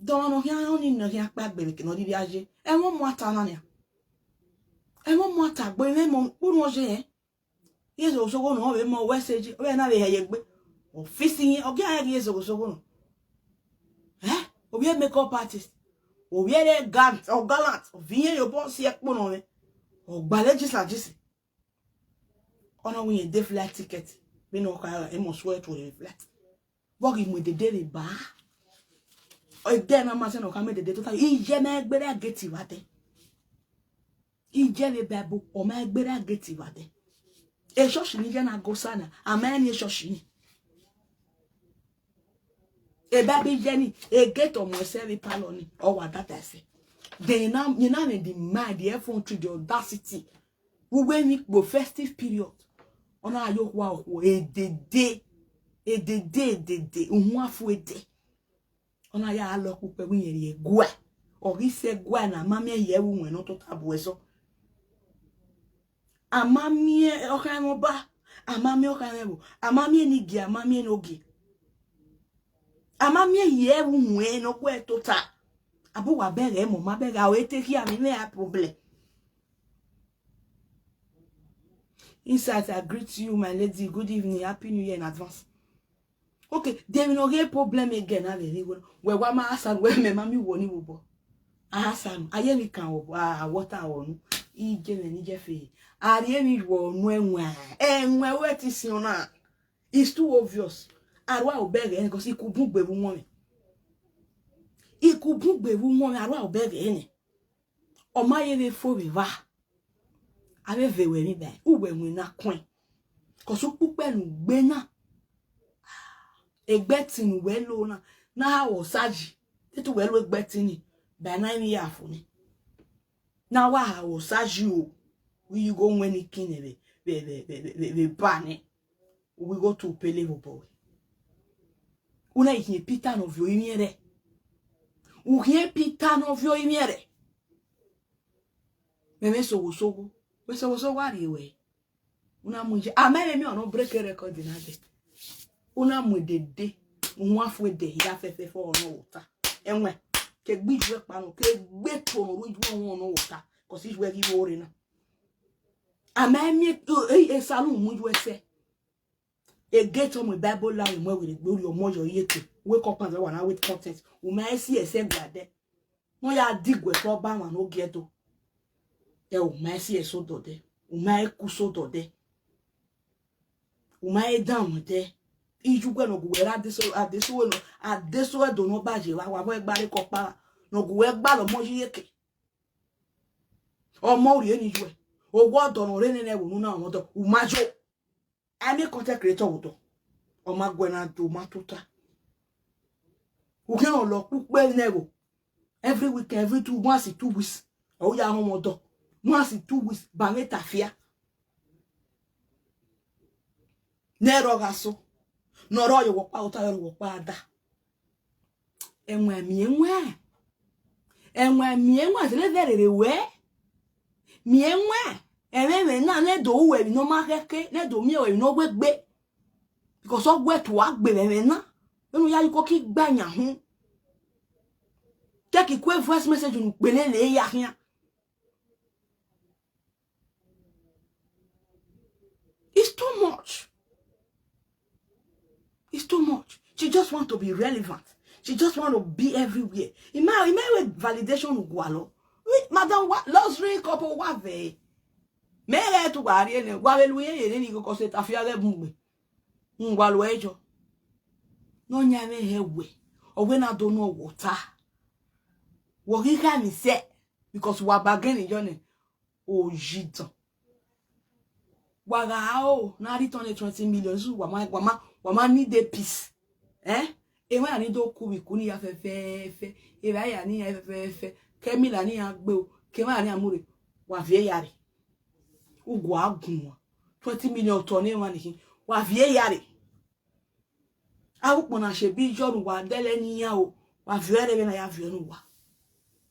Dọmwẹ ne ọ khian, ọni ne ọ khian kpa gbe vbe eke ne ọ rhirhi a ye. Ẹmwẹ ọ mu ata na nian. Ẹmwẹ ọ mu ata gbe mwẹ mọ, kpunu ọ ye rẹn. Iye Soghosogo nọ, ọ vbe mọ wẹ sẹ eje, ọ vbe na vbe hẹ ye egbe. Ọ fisi yin, ọ gie a ghe Iye Soghosogo nọ. Eh? Ovbi e makeup artist. Ovbi e re gallant, ọ gallant, ọ viọ iyẹn ye obọ si ẹkpo nọ mwẹ. Ọ gbalẹ jisa jisi. Ọ na wẹ irẹn de flight ticket. Vbene ọ kha ra, emọ suẹ tuẹ vbe flight. Vbe ọ ghi mu edede rre ba. Ẹdẹ na ma sẹ ne ọ kha mu edede tota. Iye ma gberra gate vbe adẹ. Iye vbe Bible, ọ ma gberra gate vbe adẹ. Echọọchi ni iye na go sa na, a ma rẹn ni echọọchi ni. Bible iye ni, egate ọ mu ẹsẹ vbe palọ ni, ọ wa dada ẹsẹ. Then na, na vbe the mind, the effrontery, the audacity. Uwẹ emwi kpo festive period. Ọ na yo okhua okhuo, edede, edede, edede, uhunmwu afu ede. Ọ na ya lọ kpukpẹ wẹ irẹn rhie ẹguae. Ọ ghi sẹ ẹguae na, a ma miẹn hia ẹvbo uwẹn ne ọ tota bu ẹzọ. A ma miẹn ọkhan ẹmwẹ ọba, a ma miẹn ọkhan ẹmwẹ ẹvbo, a ma miẹn ne igie, a ma miẹn ne ogie. A ma miẹn hia ẹvbo uwẹn ne ọ guẹ tota. Abọ uwa bẹghe mọ, ma bẹghe, a o te khian vbe mwẹ a problem. Insight, I greet you, my lady. Good evening. Happy New Year in advance. Okay, de emwi ne ọ ghe problem again na vbe rre igho na. Wẹ wa ma Hassan, wẹ mẹ ma miẹn uwẹ ni vbe obọ. A Hassan, a ye emwi kan vbe obọ, a, a water vbe unu. Iye mwẹ ni iye fe. A rhie emwi vbe unu ẹwaẹn. Ẹwaẹn wẹ te siẹn ọna. It's too obvious. Arua obọ ẹghẹ, because ikubun gbe vbe uwọnmwẹ. Ikubun gbe vbe uwọnmwẹ, arua obọ ẹghẹ nẹ. Ọ ma ye vbe fo vbe evba. Avbe eve wẹ emwi ba, uwẹ winna kọẹn. Cause ukpukpẹ ne u gbe na, egbe ẹtin ne uwẹ lo na, na ha wẹ osa yi, te te uwẹ lo egbe ẹtin ni, ba na emwi ya fo nẹ. Na wa ha wẹ osa yi o, vbe igho wẹn ni kin nẹ vbe, vbe, vbe ba nẹ. U ghi gho tu pele vbe obọ wẹ. U na khian Pita ne ọ viọ imwiẹrẹ. U khian Pita ne ọ viọ imwiẹrẹ. Mẹ mwẹ Soghosogo. Wẹ Soghosogo a rhie wẹ. U na mu iye. A ma vbe miẹn ọnọ break record na dẹ. U na mu edede. Uhunmwu afu ede hia fẹfẹfẹ ọnọ vbe ota. Ẹwaẹn. Ke gbe iye kpa nọ, ke gbe eto ne ọ ru iye ọnọ vbe ota. Cause iye ghi vbe ore na. A ma miẹn, e, e, e salon mu iye ẹsẹ. Egate ọmọ Bible la mu ẹvbo rre gbe, u rhie ọmọ yọ iyeke, wake up and wa na wait content. U ma si ẹsẹ gua dẹ. Ne ọ ya diguẹ ke ọba mwa ne ogie do. Ẹ, u ma si ẹsẹ odọ dẹ. U ma ku so odọ dẹ. U ma dan mwẹ dẹ. Iye uwẹ ne ọ gu wẹ ra adeso, adeso wẹ nọ, adeso ẹdo ne ọ ba ye vba, wa vbe gba rre ke ọkpa ra. Ne ọ gu wẹ gba lọ ọmọ yi iyeke. Ọmọ rhie ni iye uwẹ. Owa ọdọ ne ọ rre nene ẹvbo ne u na mwẹ ọdọ, u ma yo. A miẹn content creator vbe odọ, ọ ma guẹ na do ma tota. U khian lọ kpukpe nẹ vbo, every weekend, every two, once in two weeks, ọ ya họn mwẹ ọdọ, once in two weeks, ba mwẹ tafia. Ne ẹre ọ gha so, ne ọ rre ọyọ wọkpa ota, ọyọ wọkpa ada. Ẹwaẹn miẹn ẹwaẹn. Ẹwaẹn miẹn ẹwaẹn, sẹ vbe rere wẹ. Miẹn ẹwaẹn. Ẹmwẹ ẹmwẹ na, ne do ru emwi ne ọ ma khẹke, ne do miẹn emwi ne ọ wegbe. Because ọ wẹ te uwa gbe vbe ẹmwẹ na. Unu ya ye uko ki gba yan hun. Take ikue voice message unu kpele le ya khian. It's too much. It's too much. She just want to be relevant. She just want to be everywhere. Ima, ima we validation ugualo. Wi, madam, wa, luxury couple wa vẹ. Me re tu wa rie ne, wa vbe lu ye ye ni ko se ta fi aghe bun gbe. Un wa lu ejo. No nya me he we. O we na do no wo ta. Wo ghi kha mi se, because wa ba gẹn ni yo ne. Oyidan. Wa gha o, na return twenty million, so wa ma, wa ma, wa ma need a peace. Eh? Emwa ni do ku vbe iku ni ya fẹfẹfẹ. Evba ya ni ya fẹfẹfẹ. Kẹmila ni ya gbe o. Kẹmila ni ya mu rre. Wa viẹ ya rre. Ugu a gun wa. Twenty million otọ ne emwa ni khin. Wa viẹ ya rre. Avbe ukpọn na shẹ bi yọ ne uwa dẹlẹ ne iran o, wa viọ ẹre vbene a ya viọ ne uwa.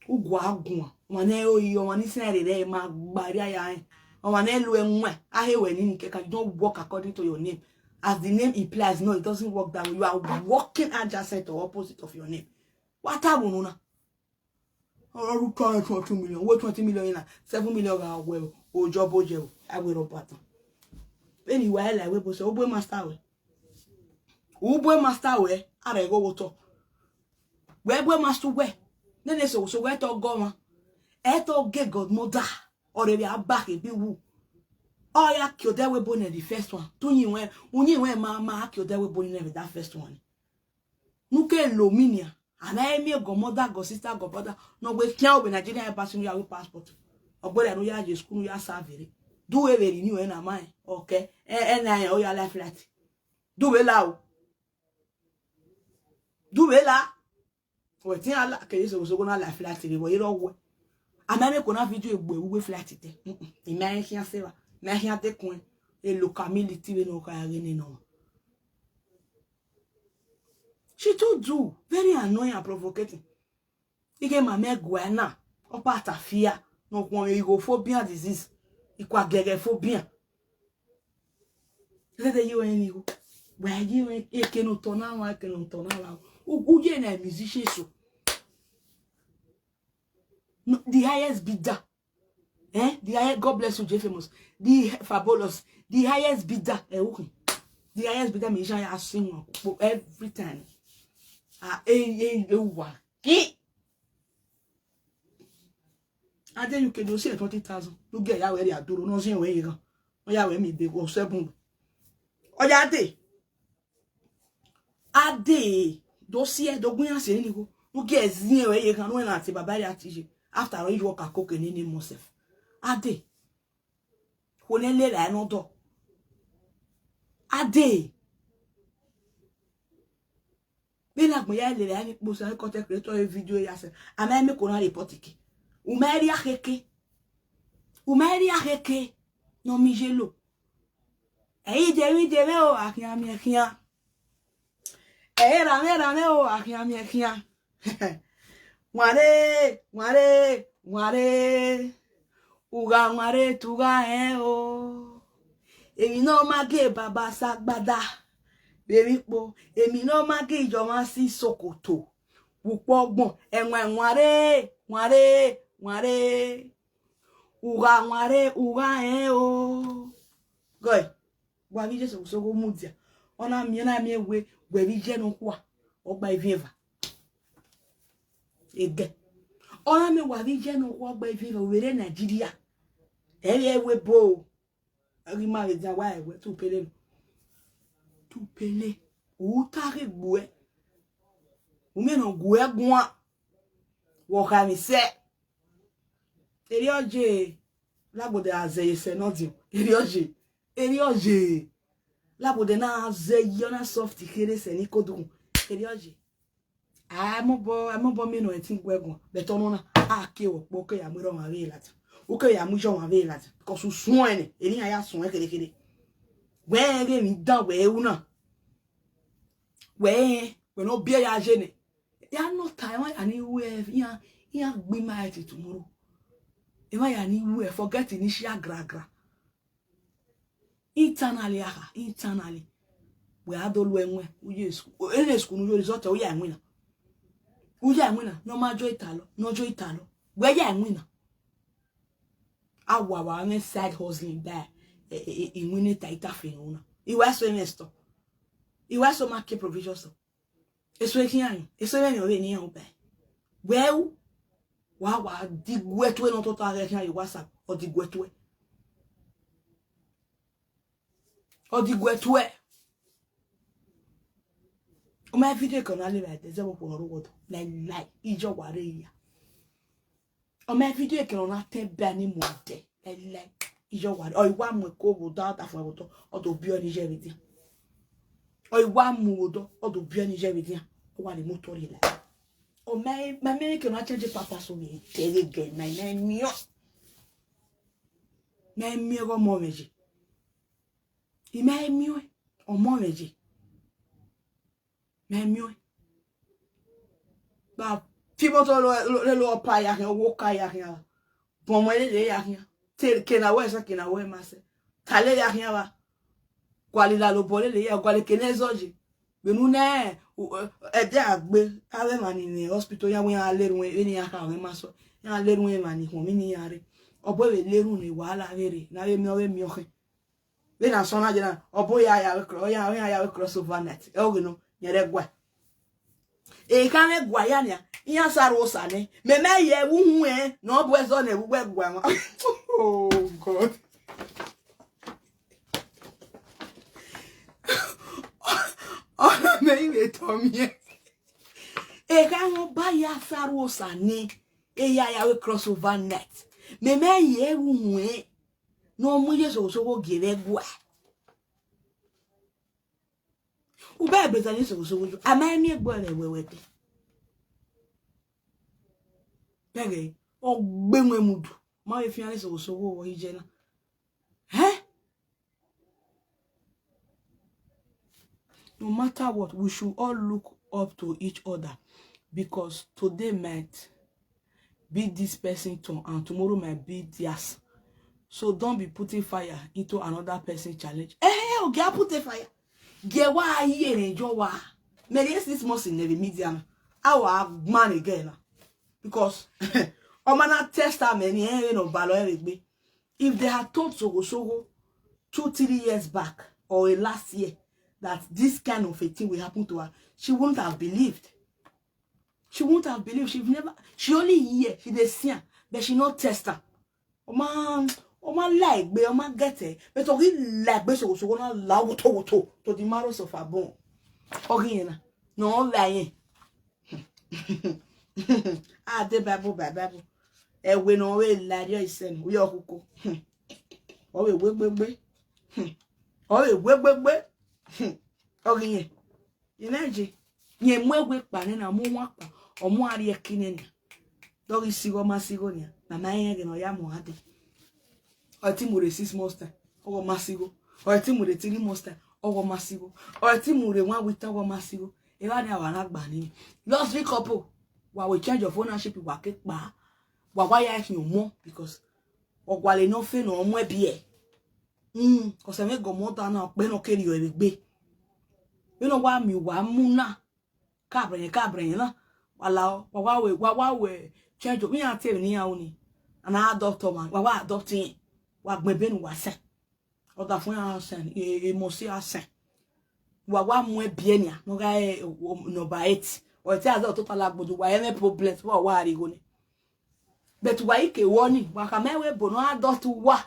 Ugu a guan, ọmwa ne ẹ i ro yi, ọmwa ni sẹn rere ẹre ma gba rria ya rẹn, ọmwa ne ẹ i ru ẹwaẹn, a he wẹ nini kẹkan, you don't work according to your name. As the name implies, no, it doesn't work that way. You are working adjacent or opposite of your name. Wa ta vbe unu na. Ọ ru twenty million, wo twenty million na, seven million gha wẹ o, ojọ bo jẹ o, a wẹ rọ batan. Vbene wa la ẹvbo sẹ, u bu master wẹ. U bu master wẹ, a rẹ igho vbe otọ. Wẹ bu master wẹ, nene so so wẹ tọ gọ ọmwa. Ẹ tọ gẹ godmother, ọ rẹ vbe a ba khe bi wu. Ọ ya kie odẹ ẹvbo nẹ the first one. Tu yin wẹ, uyin wẹ ma, ma kie odẹ ẹvbo nẹ vbe that first one. Ne u ke lo mi nian. A na miẹn godmother, godsister, godbrother ne ọ wẹ khian ovbi Nigeria embassy ne u ya ru passport. Ọ gberra ne u ya ye school, ne u ya serve rre. De u vbe rhie eni ruẹ na ma rẹn, ọ kẹ, ẹ, ẹ na rẹn, ọ ya la flight. De u vbe la o. De u vbe la. Wẹ te iran la, kẹ ye sogho sogho na la flight rre, vbe ọ ye rre ọ wẹ. A ma rẹn ko na video egbe uwu flight te. Mm-mm. I ma rẹn khian se evba, I ma rẹn khian dekun ẹn. E locality vbene ọ kha ghe nene ọmwa. She too do, very annoying and provocating. Ighẹ ma mẹ guẹ na, ọ kpa ta fia, ne ọ khuọnmwi igho phobia disease, ikua giẹghẹ phobia. Zẹdẹ ye ọnrẹn ni igho. Wa ye ọnrẹn, eke ne otọ na mwa, eke ne otọ na ra. U, u ye na musician so. No, the highest bidder. Eh, the highest, God bless you, J Famous. The Fabulous. The highest bidder. Eh, okay. The highest bidder, mi ya sing one every time. Ah, eh, eh, eh, wa. Ki. Ade U K do si twenty thousand. U gẹ ya wẹ rhie aduro, nọ ziẹn wẹ ye ghan. Ọ ya wẹ mi be wo seven. Ọ ya de. Ade, do si ẹ, do gu iran si ẹre ni igho. U gẹ ziẹn wẹ ye ghan, ne u na te baba rhie ati ye. After all, you work at coke nene himself. Ade. Kho ne lele ne ọ dọ. Ade. Vbene agbọn ya lele avbe ikposa, content creator, video ya sẹ, a ma make una report ike. U ma rhie akheke. U ma rhie akheke ne ọ miẹn ye lo. Ẹ i de vbe de vbe o, a khian miẹn khian. Ẹ i ra mwẹ ra mwẹ o, a khian miẹn khian. Wanre, wanre, wanre. U gha wanre te u gha rẹn o. Emwi ne ọ ma gie baba sa agbada, vbe emwi kpo, emwi ne ọ ma gie iye ọmwa si sokoto, vbe ukpọn ọgbọn, ẹwaẹn wanre, wanre, wanre. U gha wanre, u gha rẹn o. Gọe, wa vbe iye sogho sogho mudia. Ọ na miẹn, na miẹn wẹ, wẹ vbe iye nọkhua, ọ gba ivin eva. Ẹdẹ. Ọ na miẹn wa vbe iye nọkhua, ọ gba ivin eva, vbe rre Nigeria. Ẹ i re ẹvbo ebo o. Ẹ ghi ma vbe dia wa ẹwẹ, tu pele nọ. Tu pele. U ta ghe gbuẹ. U miẹn ne ọ guẹ guan. Wẹ ọ kha emwi sẹ. Erriọ ye, Labode a zẹ ye sẹ ne ọ diọn. Erriọ ye. Erriọ ye. Labode na zẹ ye, ọ na soft kherhe sẹ ne ikodukhun. Erriọ ye. A mobọ, a mobọ miẹn ne ọ ẹtin guẹ guan. But ọnọna, a ke wẹ ọkpọ, u ke ya mu erha ọmwa vbe ladian. U ke ya mu iye ọmwa vbe ladian. Because u suẹn nẹ, eni iran ya suẹn kherhe kherhe. Wẹ rẹn ghe emwi dan wẹ ru na. Wẹ rẹn, wẹ ne ọ biẹ ya ye nẹ. Ya nọ ta, emwa ya ni ru ẹ, iran, iran gbe ima ẹtin tomorrow. Emwa ya ni ru ẹ, forget ni share gragra. Internally, aha, internally. Wẹ a do lu ẹwẹn, u ye school, ene school ne u yo result, u ya winna. U ya winna, ne ọ ma jo italọ, ne ọ jo italọ. Wẹ ya winna. A wa wa mwẹ side hustling da, e, e, e, iwinna ta ita fe na. I wa so mwẹ store. I wa so ma ke provision store. Eso e khian, eso mwẹ ni ọ vbe ne iran uba. Wẹ u, wa wa diguẹ tuẹ ne ọ tota ghẹ khian ye WhatsApp, ọ diguẹ tuẹ. Ọ diguẹ tuẹ. Ọ ma video ke ọ na le vbe ẹdẹ, zẹ vbe okhuo ne ọ rre uwọdọ. Laelae, iye ọ wa rre ya. Ọ ma video ke ọ na tẹn ba ni mu ẹdẹ. Laelae, iye ọ wa rre. Ọ i wa mu ẹko vbe odọ, ọdafẹn vbe odọ, ọ do biẹ ọnii ye vbe edian. Ọ i wa mu vbe odọ, ọ do biẹ ọnii ye vbe edian. Ọ wa rhie imotọ rrie la. Ọ ma, ma miẹn ke ọ na change pampers vbe ẹdẹ ghe gẹ na, I ma miẹn. Ma miẹn ghe ọmọ mwẹ ye. I ma miẹn ọmọ mwẹ ye. Ma miẹn. Ba fi imotọ lele ọpa ya khian, ọwọ ọka ya khian. Bọ ọmọ lele ya khian. Te ke na wẹ sẹ, ke na wẹ ma sẹ. Ta lele ya khian vba. Gualọ ilalobọ lele ya, gualọ eke ne ẹzọ ye. Vbene u nẹ, u, ẹ, ẹdẹ a gbe, avbe emwa ni mwẹ hospital, ya wẹ iran lerun vbene iran kha mwẹ ma sọ, iran lerun emwa ni khuọnmwi ne iran rre. Ọ bu ẹvbe lerun ne wa la vberre, ne avbe miẹn, ọ vbe miẹn ọkhen. Vbene asọn na ye na, ọ bu ya ya vbe cro-, ọ ya, ọ ya ya vbe crossover night. Ẹ, ọghe nọ, yẹn rẹ gua. Ekha mwẹ gua ya nia, iran sa ru osa nẹ. Mẹ mẹ ye vbe uhunmwu ẹn, ne ọ bu ẹzọ nẹ vbe uwu ẹguae mwa. Oh God. Ọna mẹ i vbe tọ miẹn. Ekha mwẹ ọba ya sa ru osa nẹ, e ya ya vbe crossover night. Mẹ mẹ ye vbe uhunmwu ẹn, ne ọ mu iye sogho sogho gie vbe ẹguae. U bẹghe Brittany sogho sogho yo, a ma miẹn egbe ọre wẹwẹ te. Bẹghe, ọ gbe wẹn mudu, ma vbe fian ne sogho sogho vbe iye na. Hẹn? No matter what, we should all look up to each other, because today might be this person turn and tomorrow might be theirs. So don't be putting fire into another person challenge. Eh, eh, okay, I put a fire. Get why I hear and your why. Many six months in the media. Our man again. Because I'm not test how many, eh, no, balo, eh, if they had told Sogo Sogo two, three years back or a last year that this kind of a thing will happen to her, she wouldn't have believed. She wouldn't have believed. She never, she only hear, she dey see am, but she no test am. Ọ ma, ọ ma la egbe, ọ ma get it. But ọ ghi la egbe Sogo Sogo na la woto woto to the marrow of her bone. Ọ ghi yẹn na, ne ọ la yẹn. A de Bible by Bible. Ẹwe ne ọ vbe la rriọ isẹ ne, u yọ khuko. Ọ vbe wegbe gbe. Ọ vbe wegbe gbe. Ọ ghi yẹn. Imagine, rẹn mu ẹwe kpa nẹ na, mu wan kpa, ọ mu a rrie ẹki nẹ nia. Dọ ghi sigho, ọ ma sigho nia, na ma rẹn ẹghẹ ne ọ ya mu a dee. Ọ ti mu rre six months time, ọ ghe ọ ma sigho. Ọ ti mu rre three months time, ọ ghe ọ ma sigho. Ọ ti mu rre one week time, ọ ghe ọ ma sigho. Evba nia wa na gba ni. Luxury couple, wa we change of ownership, wa ke kpa. Wa wa ya khian ọmọ, because ọ gualọ ne ọ fe ne ọ mu ẹbiẹ. Mm, cause ẹmwẹ godmother na, ọkpẹ ne ọ ke rriọ ẹre egbe. Vbene ọ wa miẹn uwa mu na, ka brẹyẹn, ka brẹyẹn na, wa la, wa wa we, wa wa we change, iran te emwi ne iran ru ni, a na adopt ọmwa, wa wa adopt irẹn, wa gbẹn ebe ne uwa sẹn, ọdafẹn iran sẹn, e, e, emosi iran sẹn, wa wa mu ẹbiẹ nia, ne ọ gha re, o, o, number eight, ọ te a zẹ ọtotọ la gbodo, wa ẹmwẹ problems, wa wa rrie igho ni. But wa i ke wọ ni, wa khama ẹvbo ne ọ adopt uwa.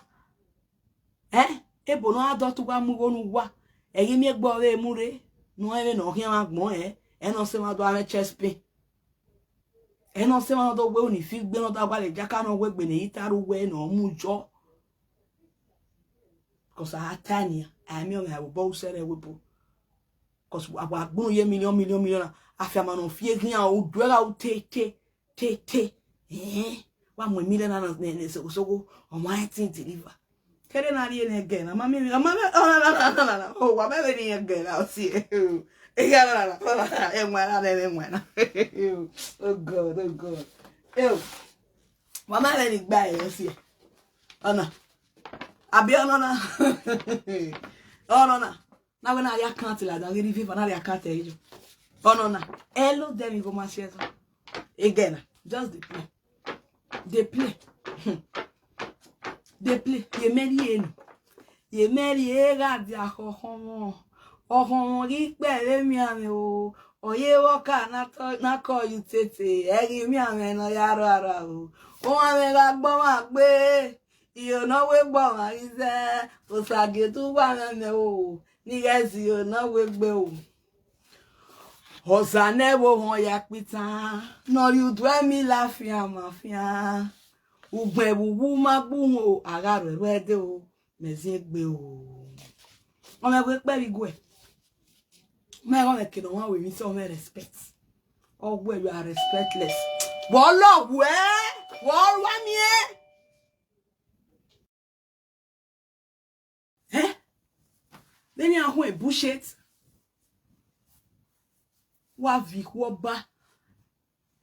Ẹn, ebo ne ọ adopt uwa mu igho ne uwa. Ẹ ghi miẹn egbe ọre mu rre, ne ọ rẹn vbene ọ khian mwa agbọn ẹn, ẹ ne ọ sẹ mwa do a mwẹ chest pain. Ẹ ne ọ sẹ mwa do wẹ uni fi gbe ne ọ da gualọ jaka ne ọ wegbe ne ita ru wẹ ne ọ mu jọ. Because a ta nian, a miẹn ọmwa vbe obọ usẹ rẹ webo. Because a wa gbunu ye million, million, million na, afianma ne ọ fi eghian, u duẹ gha u te, te, te, te. Eh, wa mu million na ne, ne Sogo Sogo, ọ ma rẹn tin deliver. Kẹdẹ na rhie ne ẹgẹ na, ma miẹn, ma miẹn, oh, na, na, na, na, na, na. Oh, wa mẹ vbe ne ẹgẹ na, ọ si, eh, oh. Ẹgẹ na, na, na, na, na, ẹwaẹn na, ẹwaẹn na. Oh God, oh God. Eh, oh. Wa mẹ vbe ne igba ẹ, ọ si, eh. Ọna. Abi ọna na. Ọna na. Na wẹ na ya account la dan ghi rri viva na rri account ẹre yo. Ọnọ na, ẹ lo dẹ vbe igho ma si ẹzọ. Again, just dey play. Dey play. Dey play. Ye mẹ rhie enu. Ye mẹ rhie gha dia khọkhọmwọ. Khọkhọmwọ ghi kpẹ vbe emianmwẹ o. Ọ ye vbe ọka na tọ, na kọ ye utete. Ẹ ghi mianmwẹ ne ọ ya rua rua o. Uwanmwẹ gha gbe ọmwa gbe. Iyo ne ọ wegbe ọmwa ghi zẹ. Osa gie te uwanmwẹ mẹ o. Ne I ghẹ zẹ iyo ne ọ wegbe o. Ọza ne ẹvbo họn ya kpitan, ne ọ rhie udu ẹmila fian ma fian. Ugbẹn vbe uwu ma gbe uhunmwu, a gha rhuẹrhuẹ dee o, mẹ ziengbe o. Ọ mwẹ wẹ kpẹ vbe iguẹ. Mẹ ọmwa ke ne ọmwa wẹ emwi sẹ, ọ mwẹ respect. Ọ wẹ you are respectless. Wẹ ọ lọ wẹ, wẹ ọ rua miẹn. Eh? Vbene a họn bullshit, wa viọ ikhuo ọba,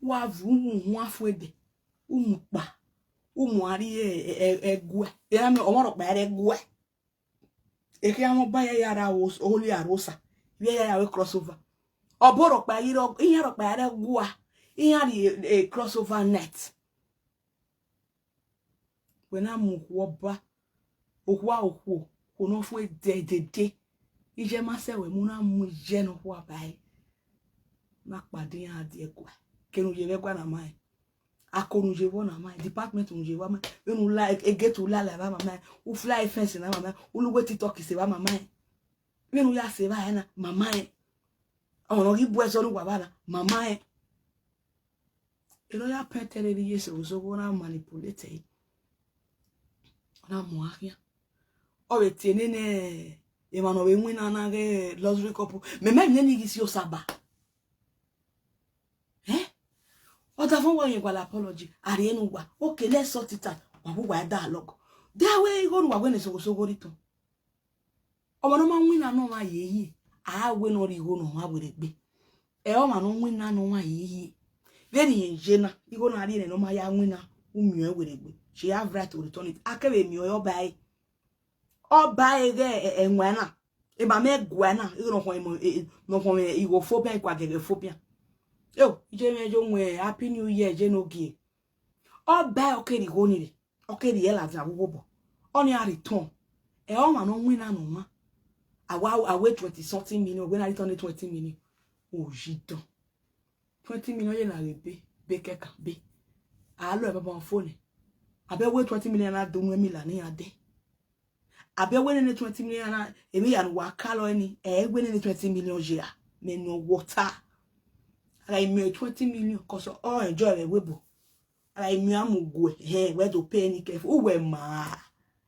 wa vu umu huan fu ẹdẹ, umu kpa, umu a rri ẹ-, ẹ-, ẹ-, ẹguẹ. Iran miẹn ọmọ rhọkpa ẹre ẹguẹ. Ekhian mwẹ ọba ya ya ra os-, holy arosa, vbe ya ya ru crossover. Ọbo rhọkpa ghi rọ, iran rhọkpa ẹre ẹguẹ, iran rri, eh, crossover night. Wẹ na mu okhuo ọba, okhuo a okhuo, okhuo ne ọ fu ẹdẹ dede. Iye ma sẹ wẹ mu na mu iye ne okhuo a ba ẹre. Na kpado iran dia ẹguae. Kene u ye vbe ẹguae na ma rẹn. Ako ne u ye vbọ na ma rẹn. Department ne u ye vbọ ma rẹn. Vbene u la egate u la la evba ma ma rẹn. U fly fence na ma ma rẹn. U la uwu TikTok se evba ma ma rẹn. Vbene u ya se evba na ma ma rẹn. Ọmwa ne ọ ghi bu ẹzọ ne uwa vba na ma ma rẹn. Erha ọ ya pẹn ẹtẹrhe rhie ye sẹ ozogho na manipulate ẹre. Ọ na mu a khian. Ọ vbe tie nene emwa ne ọ vbe winna na ghe luxury couple. Mẹ, mẹ nene ghi si Osaba. Eh? Ọdafẹn wa rẹn gualọ apology, a rhie ne uwa. Okay, let's sort it out. Wa vbe uwa dialogue. De a wẹ igho ne uwa wẹ ne sogho sogho rhitọn. Ọmwa ne ọ ma winna ne ọmwa ye yi, a wẹ ne ọ rhie igho ne ọmwa werriegbe. Ẹ ọmwa ne ọ winna ne ọmwa ye yi. Vbene irẹn ye na, igho na rhie nẹ ne ọ ma ya winna, u miẹn ọẹn werriegbe. She have right to return it. A kevbe miẹn ọẹn ọba ẹre. Ọba ẹre ghẹ ẹ-, ẹwaẹn na. Emwa mẹ guae na, igho ne ọ khọn emọ, e-, e-, ne ọ khọn igho fo bian, ikua gẹgẹ fo bian. Eo, iye mwẹ yo wẹn Happy New Year, iye ne ogie. Ọba ẹre ọ kere igho ni rre, ọ kere ẹre ladian vbe obọ. Ọnii a return. Ẹ ọmwa ne ọ winna ne ọmwa. A wa, a wẹ twenty something million, wẹ na return twenty million. Oyi dọn. Twenty million ye na ghe be, be kẹkan, be. A lọ ẹre banbanfo nẹ. Abẹ wẹ twenty million na do unu ẹmila ne iran dẹ. Abẹ wẹ nene twenty million na, emwi hia ne uwa ka lọ ẹni, ẹ wẹ nene twenty million ye a, mẹ nọ wọta. A gha miẹn twenty million, cause ọ enjoy vbe ẹvbo ebo. A gha miẹn a mu guẹ, hẹn, wẹ do pay ẹni kẹfo, uwẹ ma.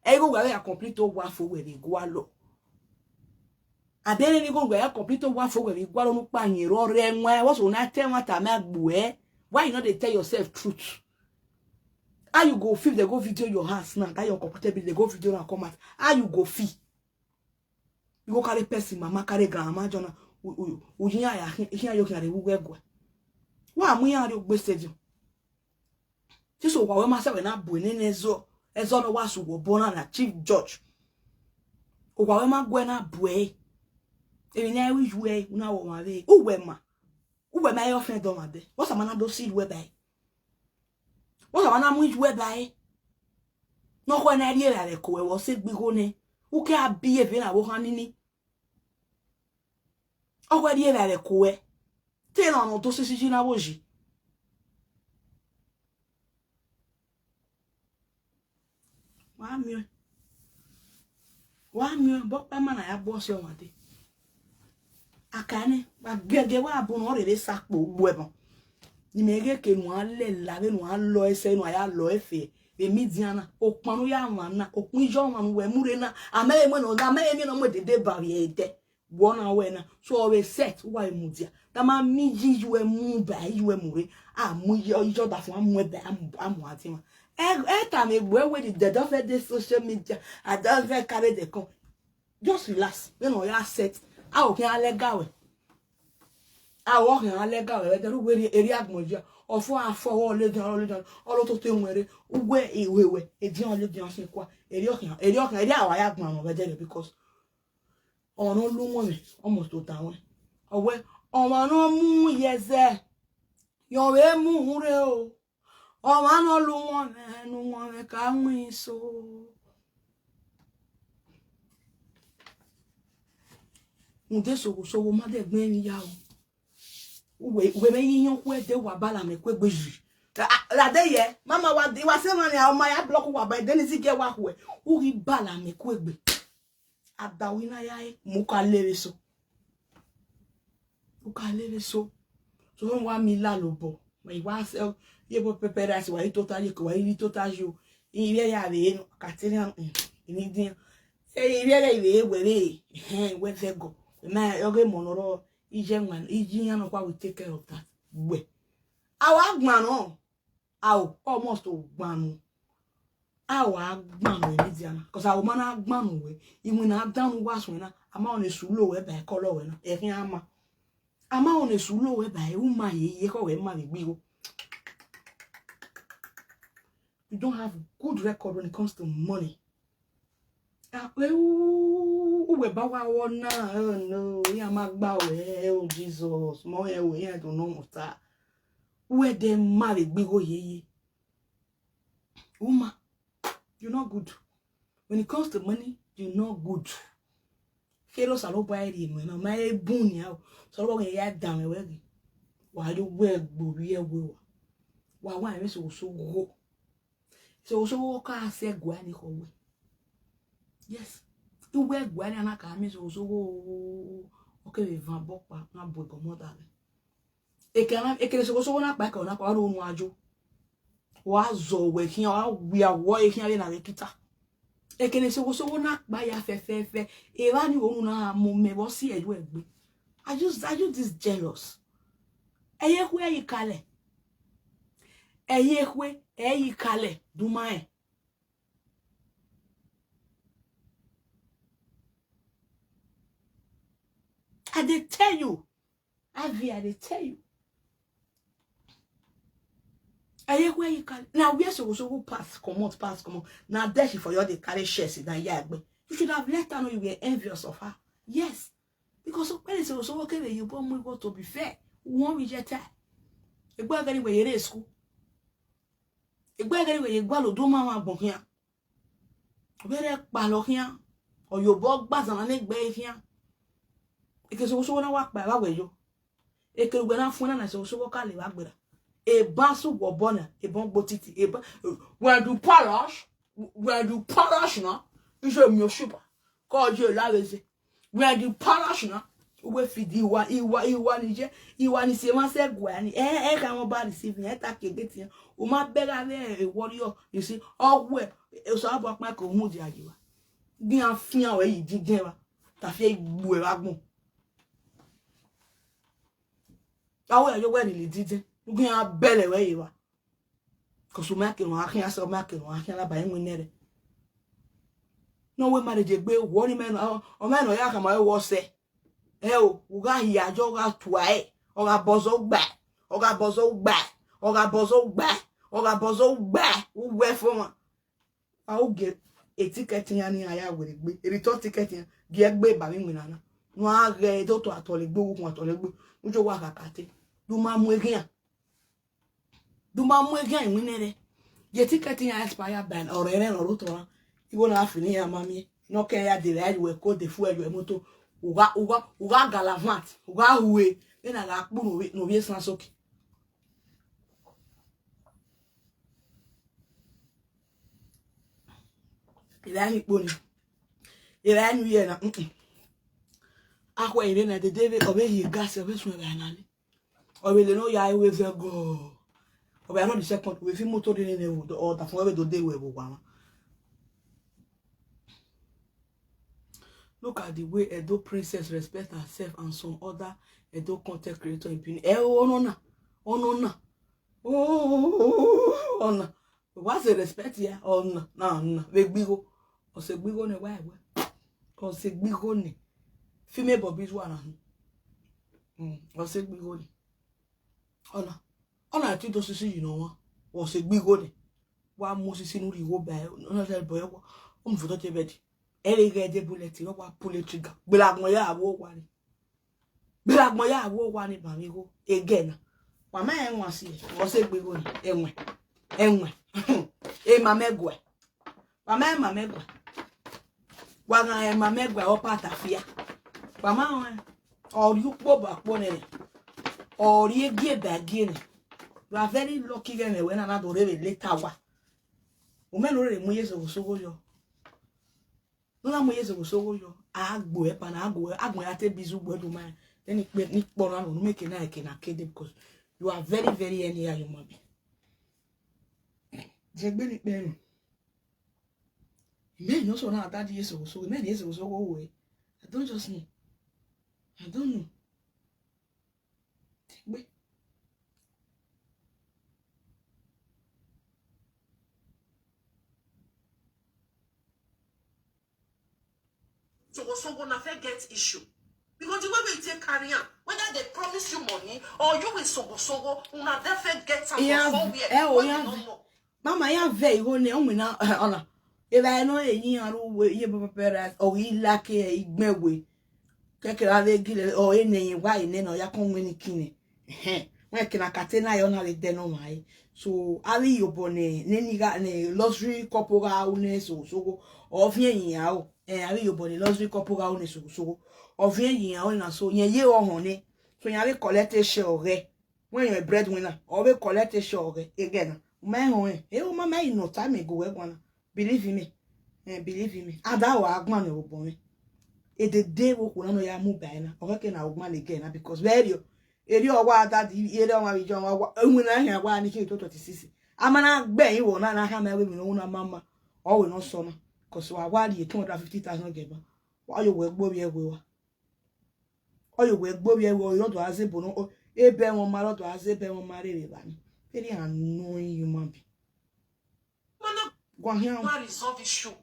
Ẹ igho uwa vbe ya complete owa fo wẹ vbe gualọ. Abẹ nene igho uwa ya complete owa fo wẹ vbe gualọ ne ukpa yin rọ rre ẹwaẹn, what's on that ten wata ma gbuẹ. Why you no dey tell yourself truth? How you go feel they go video your house now? That your comfortable, they go video now come out. How you go feel? You go carry person, mama carry grandma, Jonah. U, u, u, yin ya, yin ya, yo, kin re wu gwe gwe. Wa mu iran rrie ogbe stadium. This owa wẹ ma sẹ wẹ na bu nene ẹzọ, ẹzọ ne ọ wa sẹ uwẹ obọ na na chief judge. Owa wẹ ma guẹ na bu ẹre. Emwi ne ẹ i ru ẹ, u na wẹ ọmwa vbe, uwẹ ma. Uwẹ ma i re ọfẹn dọ ọmwa dẹ. What's a man na do si uwẹ ba ẹre? What's a man na mu uwẹ ba ẹre? Ne ọ khọe na rhie evbare ko wẹ, wẹ ọ sẹ gbe igho nẹ. U ke a bi eve na vbe okhan nini. Ọ khọe rhie evbare ko wẹ. Te ne ọ do sisi yi na vbe oyi. Wa miẹn. Wa miẹn, obọ ọkpa ima na ya bu ọse ọmwa dee. A ka nẹ, wa gẹgẹ wa bu ne ọ rere sa kpo gbuẹ ẹbọn. Ne imẹ ghe ke ne uan lẹla vbene uan lọ ẹsẹ, ne uan ya lọ ẹfe, vbe media na, okpan ne u ya wan na, okpan iye ọmwa ne uwẹ mu rre na, a ma he mu nọ, a ma he miẹn ne ọ mu edede ba vbe ẹdẹ. Wọ na wẹ na, so ọ vbe set, uwa vbe mudia. Da ma miẹn iye uwẹ mu ba, iye uwẹ mu rre, a mu iye, iye ọdafẹn, a mu ẹbẹ, a mu, a mu adian. Ẹ, ẹ tama egbe wẹ the devil of the social media, a devil carry the con. Just relax. Vbene ọ ya set, a ho khian lẹga wẹ. A ho khian lẹga wẹ, vbe ẹdẹ ru wẹ erriọ agbọn ya. Ọfọ afọ, ọ ladian, ọ ladian, ọ lo toto iwẹn rre, uwẹ iwe wẹ, edian ọ ladian sin kua. Erriọ khian, erriọ khian, erriọ a wa ya gbọn mwẹ vbe ẹdẹ rẹ, because Ọmwa ne ọ lu mwẹ, ọ must to ta ruẹ. Ọ wẹ, ọmwa ne ọ mu ye ẹzẹ, yọ vbe mu rre o. Ọmwa ne ọ lu mwẹ, ne u mwẹ ka mu iso. Rhunmwuda sogho sogho ma dẹ gbẹn emwi ya o. Uwẹ, uwẹ mwẹ ye iyẹn khuẹ de wa bala mẹ kuegbe yi. A, a, lade yẹ, mama wa, wa sẹ emwa nia, ọ ma ya block wa ba, ẹdẹ ne izigiẹ wa khuẹ, u ghi bala mẹ kuegbe. Ada wẹ na ya re, mu ka levbe so. U ka levbe so. So, wa mi la lobọ. Wa, wa sẹ, ye bo pepper rice, wa i tota ye, wa i tota yo. Ivbiẹ ya vbe no, ka te rhian, mm, ini dian. E, ivbiẹ ya vbe wẹ vbe, ehẹn, wẹ vẹ ẹgọ. Ma, ọ ghe mọ nọ rọ, iye nwa, iye iran nọ kua will take care of that. Wẹ. A wa gban nọ. A o, almost o gban nu. A wa gban nu ini dian na. 'Cause a o ma na gban nu wẹ. Iwinna dan nu wa suẹn na. A ma ọna esu lo wẹ ba ẹkọlọ wẹ na. Ẹ khian ma. A ma ọna esu lo wẹ ba ẹ, u ma ye ye khọ wẹ ma vbe gbe igho. You don't have good record when it comes to money. Ah, eh, u, u, uwẹ ba wa wọ na, oh no, iran ma gba wẹ, oh Jesus, mọ rẹn wẹ, iran do nọ mọta. Uwẹ dẹ ma vbe gbe igho yeye. Uma, you not good. When it comes to money, you not good. Kherhe Osanobua i rhie nuẹn na, ma he bun nian o. Osanobua wẹ ya danmwẹ wẹ ghe. Wa yo wẹ gbe ovbi ẹwe wa. Wa wa ẹmwẹ sogho sogho. Sogho sogho ka sẹ ẹguae ni khọ wẹ. Yes. Uwẹ ẹguae ni a na ka miẹn sogho sogho, ọ kevbe van obọ ọkpa, na bu ẹgọ mọ da mwẹ. Ekene, ekene sogho sogho na kpa, ekene na kpa, ọ ru unu ajo. Wa zọ wẹ khian, wa wia wọ e khian vbe na vbe kita. Ekene sogho sogho na kpa ya fẹfẹfẹ, evba ni unu na mu mẹ vbe ọ si ẹre egbe. Are you, are you this jealous? Ẹ ye khue ẹ i kalẹ. Ẹ ye khue ẹ i kalẹ, do ma rẹn. I dey tell you, Avi, I dey tell you. Ẹ ye khue ẹ i kalẹ. Na where sogho sogho pass comot, pass comot. Na there she for your dey carry share sit down ya egbe. You should have let her know you were envious of her. Yes. Because okpẹn ne sogho sogho kevbe ye obọ mu igho, to be fair, u wan vbe ye ta. Egbe ọghe ni wẹ ye rre school. Egbe ọghe ni wẹ ye gualọ odọ ma mwẹ agbọn khian. Vbe rẹ kpalọ khian, ọ ye obọ gba zan na ne egbe ẹre khian. Eke sogho sogho na wa kpa evba wẹ yo. Eke uwẹ na fuẹn na, na sogho sogho ka le vba gberra. Eban su wọ obọ na, eban gbo titi, eban, when you polish, when you polish na, iye miẹn osuba, kọ ye la vbe ze. When you polish na, uwe feed iwa, iwa, iwa ni ye, iwa ni si emwa sẹ ẹguae ni, ẹ, ẹ kha wọn ba receive, ẹ ta ke gate yan. U ma bẹghe avbe warrior, you see, ọ wẹ, Osanobua kpa ke u mudia ye evba. Ghi iran fian wẹ ye idin evba, ta fi gbu ẹre vbe agbọn. A wẹ ya yo wẹ rhie idin, u ghi iran bẹlẹ wẹ ye evba. 'Cause u ma ke wan khian sẹ, u ma ke wan khian na ba iwinna ẹre. Ne ọ wẹ marriage egbe, wọ ni mẹ nọ, ọ ma nọ ya khama wẹ wọ sẹ. Ẹ o, u gha hia jọ, ọ gha tua ẹre, ọ gha bọzọ ugba, ọ gha bọzọ ugba, ọ gha bọzọ ugba, ọ gha bọzọ ugba, u wẹ fo mwa. A u gie eticket iran ni iran ya werriegbe, return ticket iran, gie gbe ba vbe iwinna na. Ne a ghẹ do to atọlegbe, uwu atọlegbe, u jo wa khaka te. Du ma mu eghian. Du ma mu eghian iwinna ẹre. Ye ticket iran expire ban, ọrẹrẹ ne ọ rre otọ na. Igho na fi ne iran ma miẹn. Ne ọ kẹ ya de vbe a ru ẹko de fuel ru moto. U gha, u gha, u gha gallivanti, u gha hue, vbene a gha kpu ne ovbi, ne ovbi esan soki. Evba ni kpo ni. Evba ni ye na, mm-mm. Akhue ire na dede vbe, ọ vbe ye gas, ọ vbe suẹn evba na ni. Ọ vbe le ne ọ ya ru evẹ gọ. Ọ vbe run the second, wẹ fi moto rre nene vbe odafẹn, ọ vbe do de ruẹ vbe owa mwa. Look at the way Edo Princess respect herself and some other Edo content creator in Benin. Ẹ o, ọnọ na, ọnọ na. Oh, ọna. Wa sẹ respect ya, ọna, na, na, vbe gbe igho. Ọ sẹ gbe igho nẹ, wa ẹwẹ. Ọ sẹ gbe igho nẹ. Fi mẹ bọbọ izu ara hin. Mm, ọ sẹ gbe igho nẹ. Ọna, ọna te do sisi yi nọ wan. Ọ sẹ gbe igho nẹ. Wa mu sisi nu rhie igho ba, ọna sẹ bọ ẹwa. Ọ mu foto te bẹdi. Ẹ vbe ghẹ de bullet, ọ wa pull trigger. Gbele agbọn ya vbe owa ni. Gbele agbọn ya vbe owa ni, ma vbe igho. Ẹghẹ na. Wa ma rẹn wan si, ọ sẹ gbe igho ni. Ẹwẹn. Ẹwẹn. Ema mẹ guẹ. Wa ma rẹn ema mẹ guẹ. Wa gha rẹn ema mẹ guẹ, ọ pa tafia. Wa ma rẹn. Ọ rhie ukpo ba ukpo nẹ. Ọ rhie gie ba gie nẹ. You are very lucky vbe ẹmwẹ wẹ na na do rre vbe later wa. U mẹ ne u rere mu iye sogho sogho yọ. Ne u na mu iye sogho sogho yọ. A gbe ẹre pa na, a gbe ẹre, a gbe ẹre a te bizu gbe ẹre do ma. Then ikpe, ni kpọ na nọ, ne u meke na eke na kede, because you are very, very anyhow human being. Jẹ gbe ni kpẹ nọ. Mẹ ne ọ sọ na, a da di iye sogho sogho, mẹ ne iye sogho sogho wẹ. I don't just know. I don't know. Gbe. Sogho sogho na fit get issue. Because the way we take carry am, whether they promise you money or you with sogho sogho, una dey fit get am from somewhere. Ẹ o, we ya no know. Mama, ya vẹ igho nẹ, ọ winna, ọna. Evbare nọ, eyin iran ru uwe, iye pẹpẹpẹ ra, ọ ghi lake igbẹn we. Kẹkẹ ra vbe gile, ọ, ene ẹyin wa, ene nọ, ya kọn wẹ ni kine. Ẹhẹn, wẹ kina ka te na yọ na vbe dẹ ne ọmwa re. So, avbe iyobọ ne, ne ni gha, ne luxury couple gha ru nẹ sogho sogho, ọ viẹn iran o. Eh, avbe iyobọ ne luxury couple gha ru nẹ sogho sogho, ọ viẹn iran o na, so, yẹn ye ọhọn nẹ. So, yẹn avbe collect share ọghẹ. Wẹ yẹn breadwinner, ọ vbe collect share ọghẹ, ẹghẹ na. U ma họn ẹn, e u ma ma i nọ time ago wẹ guan na. Believe me. Eh, believe me. A da wa gbannọ vbe obọ mwẹ. Edede vbe okhuo na ne ọ ya mu ba ẹre na, ọ khẹke na u gbannọ ẹghẹ na, because vbe erriọ, erriọ wa da di, erriọ ọmwa vbe iye ọmwa wa, iwinna khian wa ni khin to twenty-six. A ma na gbe ẹre vbe ọna na khama ẹvbo emwi ne ọ wu na ma ma, ọ wẹ ne ọ sọ na, because wa wa rhie two hundred fifty thousand gie ba, wa ye wẹ gbe ovbi ẹvbo wa. Ọ ye wẹ gbe ovbi ẹvbo, ọ rọ do a zẹ ebo nọ, ebe ẹmwẹ ọma rọ do a zẹ ebe ẹmwẹ ọma rre vbe evba ni. Very annoying human being. Guan khian. Go and resolve issue.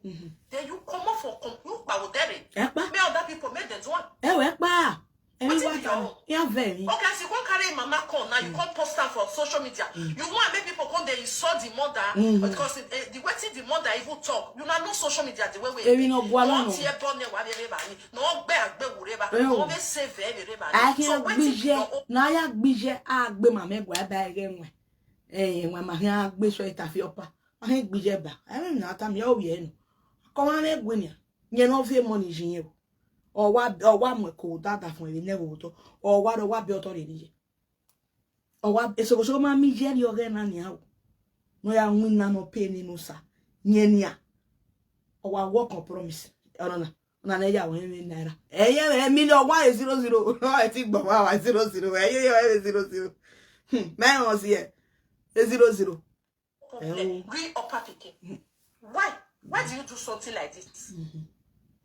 Then you comot for com-, you kpa wo dere. Ẹ kpa. Make other people make them do am. Ẹ wẹ kpa. Ẹni wa ta ya vẹ mi. Okay, as you come carry mama come now, you come post am for social media. You want make people come dey insult the mother because eh, the wetin the mother even talk. You na know social media the way we. Emi no gua no. Ti e bọ ne wa vbe ba ni. No gbe agbe wure ba. No be save e vbe ba ni. So wetin be your own? Na ya gbije, a gbe mama ẹgua ba ẹghẹ wọn. Eh, wọn ma khian gbe sọ ita fi ọpa. A hẹn gbije ba. Ẹ na ta mi ovbi ẹre nọ. Kọ ma vbe gue nia. Yẹn ne ọ viọ emọ ni yi yẹn o. Ọ wa, ọ wa mu ẹko dada fun ẹvbo nẹ vbe otọ. Ọ wa rọ wa be otọ rhie ye. Ọ wa, esoghoso ma mi ye rri ọghẹ na nian o. Ne ọ ya winna ne ọ pay ne enosa. Yẹn nian. Ọ wa work on promise. Ọna na, ọna na ya wẹ emwi naira. Ẹ ye ẹmwẹ million, one zero zero. Ọ ti gbọ wa wa zero zero. Ẹ ye ye zero zero. Hmm, mẹ họn si ẹ. E zero zero. Problem. Real upper pikin. Why? Why do you do something like this?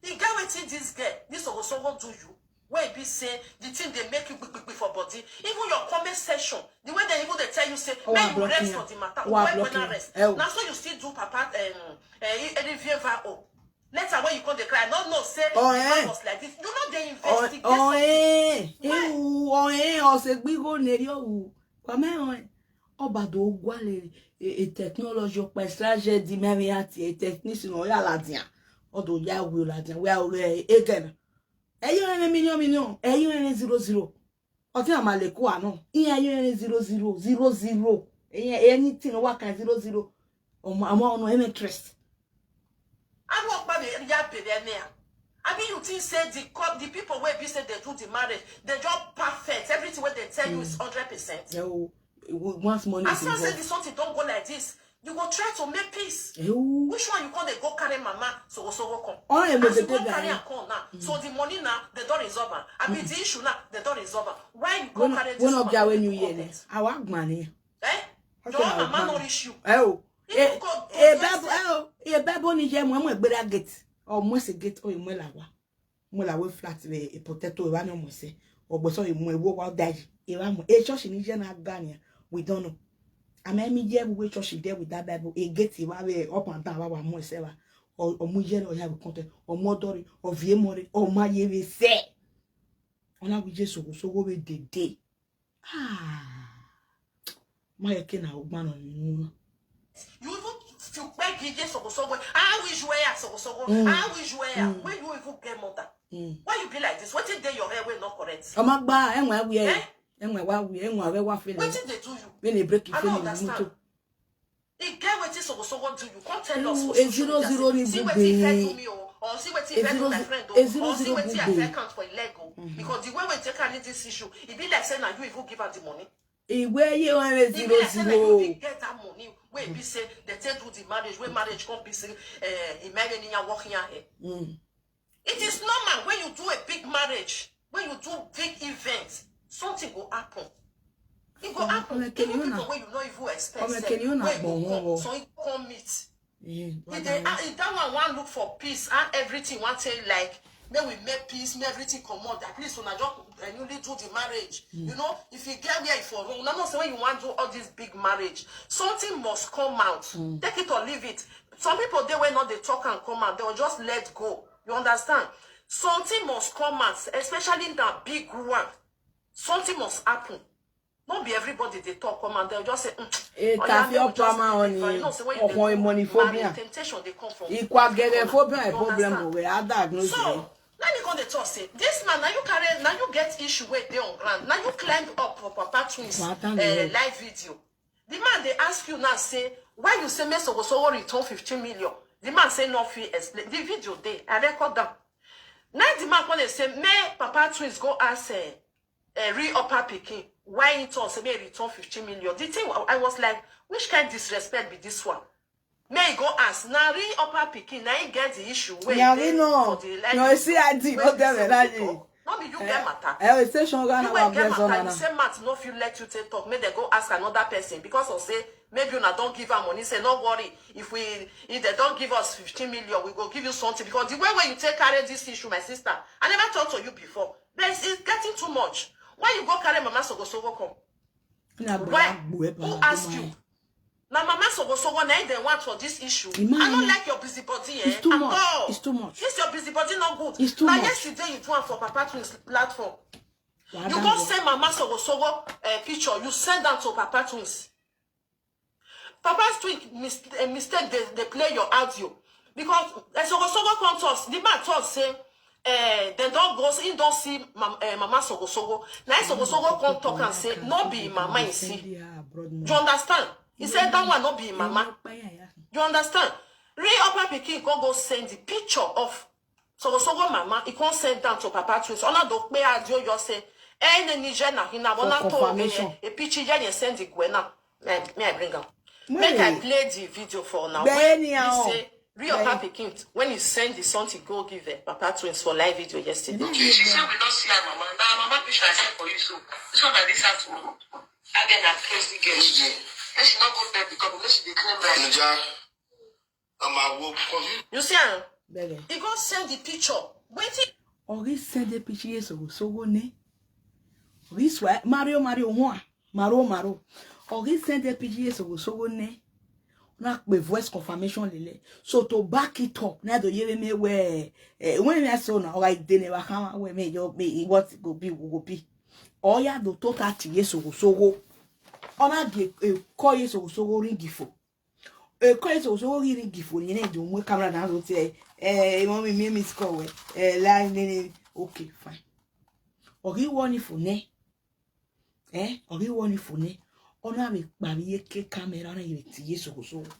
E get wetin this girl, this soghoso wan do you. Wey be say the thing dey make you gbigbigbigbi for body. Even your comment section, the way they even dey tell you say, make you rest for the matter. Why when I rest? Na so you still do papa um, uh, Erivieva o. Later when you come dey cry, no know say the man was like this. You no dey investigate something. Why? Ọ sẹ gbe igho ne erriọ wu. Wa mẹ họn. Ọ ba do gualọ e technology ọkpa strategy mẹ vbe ya tie techniques ne ọ ya ladian. Ọ do ya wi ladian, wẹ a ru ẹghẹ na. Ẹ ye mwẹ million million, ẹ ye mwẹ zero zero. Ọ te ma le kua nọ. Iran ye mwẹ zero zero, zero zero. Anything ne ọ wa kan zero zero. Ọmọ, ọmọ ọnọ ẹmwẹ interest. Anu ọkpa vbe ya bere ẹmwẹ a? Abi you think say the co-, the people wey be say they do the marriage, they just perfect? Everything wey they tell you is hundred percent. Ẹ o, once money is involved. As soon as say the something don go like this, you go try to make peace. Ẹ o. Which one you come dey go carry mama soghoso come? As you go carry am come now, so the money now, they don resolve am. Abi the issue now, they don resolve am. Why you go carry this one? When New Year ni, àwa gbọn ni. Eh? Your mama nourish you. Ẹ o. E, e Bible, ẹ o, e Bible ni ye mu, mu egbe ra gate. Ọ mu ẹse gate, ọ mu la wa. Mu la we flat vbe e potato, e wa ni mu ẹse. Ọ gbẹsọ e mu ewo wa da yi. E wa mu. E church ni ye na ga ni, we don't know. Ama emi ye we church there with that Bible. E gate wa vbe up and down, wa wa mu ẹse wa. Ọ mu ye ọ ya we content. Ọ mu ọdọ rre, ọ viọ emọ rre, ọ ma ye vbe sẹ. Ọ na wi Jesu soghoso vbe dede. Ah, ma ye ke na ugban nọ ni nu na. You even, you beg Iye Soghosogo, I wish you were Soghosogo, I wish you were. When you even get mother, why you be like this? Wetin dey your head wey no correct? Ọ ma gba, ẹwẹn a wiẹ, Eh? ẹwẹn wa wiẹ, ẹwẹn a vbe wa fele. Wetin dey do you? Vbene break I no family understand. Muto. E get wetin Soghosogo do you, come tell us for social media, say, "See wetin he do me o, or see wetin he do my friend o, or see wetin he affect am for him leg o." Because the way wey he take carry this issue, e be like say na you even give am the money. Iwe ye one E be like say na you fit get that money wey be say dem take do the marriage, wey marriage come be say, eh, he marry ni ya work here. It is normal when you do a big marriage, when you do big event, something go happen. E go happen. Even people wey you no even expect, wey go come, so e come meet. If they, ah, if that one wan look for peace and everything, wan take like, make we make peace, make everything comot. At least una just genuinely do the marriage. You know, if you get where you for wrong, una know say when you wan do all this big marriage, something must come out. Take it or leave it. Some people dey wey no dey talk and come out, they will just let go. You understand? Something must come out, especially that big one. Something must happen. No be everybody dey talk come and they'll just say, "Mm, E oya, ta fi make we ọkpa just ma leave am." You ọni, know say when you dey ọkpọn do money phobia. Marriage, temptation dey come from Ikwa gẹgẹ phobia e problem o, we a diagnose. So, let me come dey talk say, this man, now you carry, now you get issue wey dey on ground. Now you climb up for Papa Twins, Papa Twins, eh, live video. The man dey ask you now say, why you say make Soghosogo return fifteen million? The man say no fit explain. The video dey, I record am. Now the man come dey say, make Papa Twins go ask, eh, eh, real Upper Pikin why he talk say make he return fifteen million. The thing, I was like, which kind disrespect be this one? May he go ask. Now real Upper Pikin, now he get the issue wey dey for the life. No, see, I did not tell me that. No be you get matter. Eh, eh, station gonna. You wey get matter, you say Matt no fit let you take talk. Make dem go ask another person because of say maybe una don give am money. Say no worry. If we, if they don't give us fifteen million, we go give you something. Because the way wey you take carry this issue, my sister, I never talk to you before. But it's, it's getting too much. Why you go carry Mama Soghosogo come? Why? Who ask you? Na Mama Soghosogo na dem want for this issue. I don't like your busybody, eh? It's too much. It's too much. This your busybody not good. It's too much. Na yesterday you do am for Papa Twins platform. You go send Mama Soghosogo, eh, picture. You send am to Papa Twins. Papa Twins mis-, eh, mistake dey, dey play your audio. Because, eh, Soghosogo come talk, the man talk say, eh, dem don go, he don see mam-, eh, Mama Soghosogo. Na Soghosogo come talk and say, no be him mama he see. You understand? He said that one no be him mama. You understand? Real Upper Pikin come go send the picture of Soghosogo mama, he come send down to Papa Twins. Ona do pe audio yo say, eh, ne ni je na hina, bona to, eh, a picture ye, ye send the gwe na. Eh, may I bring am? Make I play the video for una. When he say, real Upper Pikin, when he send the something go give, eh, Papa Twins for live video yesterday. Okay, she say we don't see her mama. Now her mama picture I send for you, so this one na this afternoon. That girl na crazy girl. Then she no go bed because she dey claim like Naija. You see am? He go send the picture. Wetin? Ọ ghi send the picture ye Soghosogo nẹ. Ọ ghi suẹ, Mario, Mario, one. Maro, Maro. Ọ ghi send the picture ye Soghosogo nẹ. Na kpe voice confirmation lele. So to back it up, na do ye me wẹ, eh, when me so na, ọ gha de ne wa khama wẹ me yo, me, what go be, go be. Ọ ya do tota tie ye Soghosogo. Ọ na die, eh, call ye Soghosogo ring phone. Eh, call ye Soghosogo ghi ring phone, ye ne do mu camera down so te, eh, eh, mommy, me miss call we. Eh, line nene. Okay, fine. Ọ ghi wọ ni phone nẹ. Eh, ọ ghi wọ ni phone nẹ. Ọ na vbe kpa vbe ye ke camera na ye tie ye Soghosogo.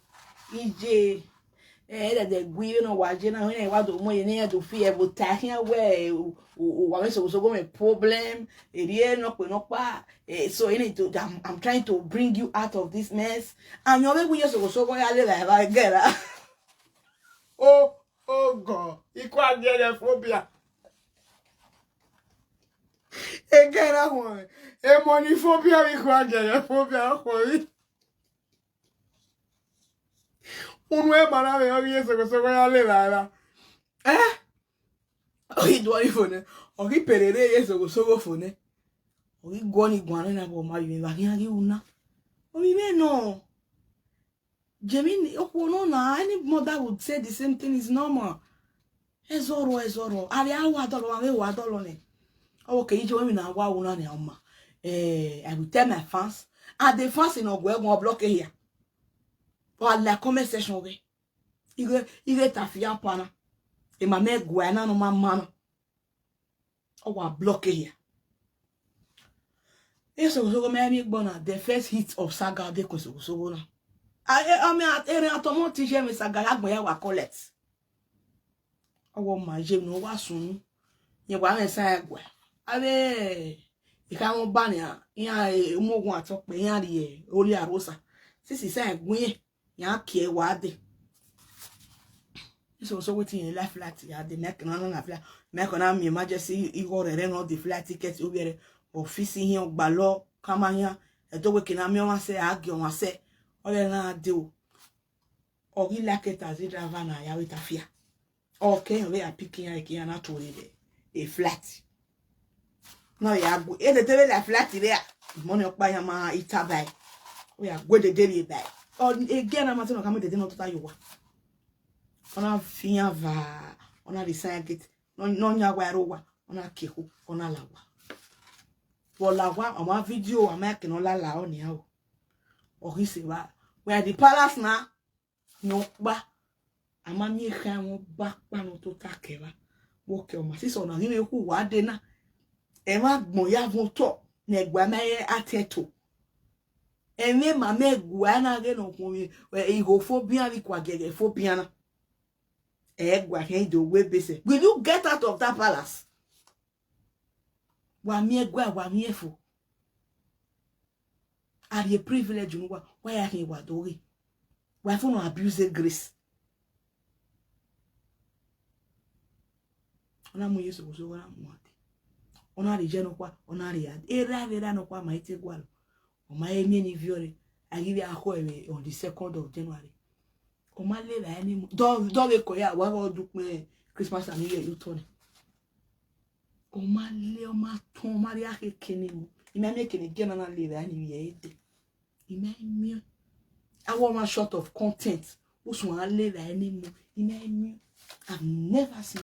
Iye, eh, ẹdẹdẹ gui vbene ọ wa ye na, vbene wa do mu ye ne iran do fi ẹvbo ta khian wẹ, eh, u, u, u wa mwẹ Soghosogo mwẹ problem, erriọ nọkpa nọkpa. Eh, so, you need to, I'm, I'm trying to bring you out of this mess. And you always with your Soghosogo, ya le la, la, get la. Oh, oh God, equal gẹrẹphobia. Again, that one. A money phobia, equal gẹrẹphobia, that one. Unu ẹ ma na vbe ọ ghi ye Soghosogo ya le la, la. Eh? Ọ ghi do ọni phone nẹ, ọ ghi perere ye Soghosogo phone nẹ. Ọ ghi guọ ni guan na vbe ọ ma ye vbe a khian ghi ru na. Ọ vbe mwẹ nọ. Jemini, okhuo nọ na, any mother would say the same thing, is normal. Ẹzọrọ, ẹzọrọ, avbe a wa dọlọ, avbe wa dọlọ nẹ. Ọ ke iye wẹ emwi na wa ru na nẹ, ọma. Eh, I will tell my fans. And the fans in Oguegun block here. But I like comment section, okay? Ighe, ighe ta fi apa na. Emamẹ ẹguae na ne ọ ma ma na. Ọ wa block ehia. Isoghosogho mẹ miẹn egbe na, the first hit of saga dekun isoghosogho na. A, e, ọ mẹ a, erẹn atọmọ te iye mwẹ saga ya gbẹn ya wa collect. Ọ wa ma ye ne ọ wa sunu. Yẹn wa mwẹ sa ẹguae. Avbe ikha mwẹ ọba nian, iran, e, umoghun atọ kpẹ, iran rrie Holy Arosa. Sisi sa ẹguae, iran kie wa dee. Isoghosogho te irẹn la flight ya dee, mẹ ke na na flight, mẹ ke na miẹn emergency igho rẹrẹ ne ọ de flight ticket ovbi ẹre, office ihian ọgbalọ kama ihian, ẹdẹ wẹ ke na miẹn ọmwa sẹ, a gie ọmwa sẹ, ọ rẹ na dee o. Ọ ghi like taxi driver na ya vbe ta fia. Ọ ke iran vbe ya pick iran, ke iran na tuorre vbe e flight. Na ya gu, e dede vbe la flight rre a, imọ ni ọkpa iran ma ita ba ẹe. Ọ ya gu e dede rrie ba ẹe. Ọ, e girl na ma te nọ ka mu e dede nọ tota ye owa. Ọ na fi iran va, ọ na rrie side gate. Nọ, nọ yan wa ẹre owa, ọ na kie ekhu, ọ na la owa. Vbe ọ la owa, ọ ma video, a ma ke ne ọ la la ọ nian o. Ọ ghi sẹ evba, we are the palace na, nọkpa, a ma miẹn ekhaẹmwẹ ọba ọkpa ne ọ tota kẹ evba. Vbe ọ ke ọmwa sisi ọna ghi vbe khu uwa dee na, ẹmwẹ agbọn ya vọn otọ ne ẹguae ma he atẹto. Ẹmwẹ emamẹ ẹguae na ghe ne ọ khuọnmwi, ẹ, igho fo bian vbe ikua giẹgiẹ fo bian na. Ẹguae khian i do wẹ ebe sẹ. Will you get out of that palace? Wa miẹn ẹguae, wa miẹn fo. A rhie privilege ne uwa, wa ya khian wa do ghe. Wa fo ne abuse grace. Ọ na mu iye isoghosogho, ọ na mu ade. Ọ na rhie iye nọkpa, ọ na rhie ade. Erha vbe erha nọkpa ma i te gualọ. Ọ ma he miẹn ne ivbiọre, a ghi vbe a khọ ẹre on the second of January. Ọ ma le evbare ni mu, dọ, dọ vbe kọ ya, wa ghe ọ du ukpọn Christmas and New Year ye otọ nẹ. Ọ ma le, ọ ma tọn, ọ ma rhie akheke ni mu. I ma miẹn ekene gie na na le evbare ni vbe ẹre dee. I ma miẹn. Awọ ọmwa short of content. Usun a le evbare ni mu. I ma miẹn. I've never seen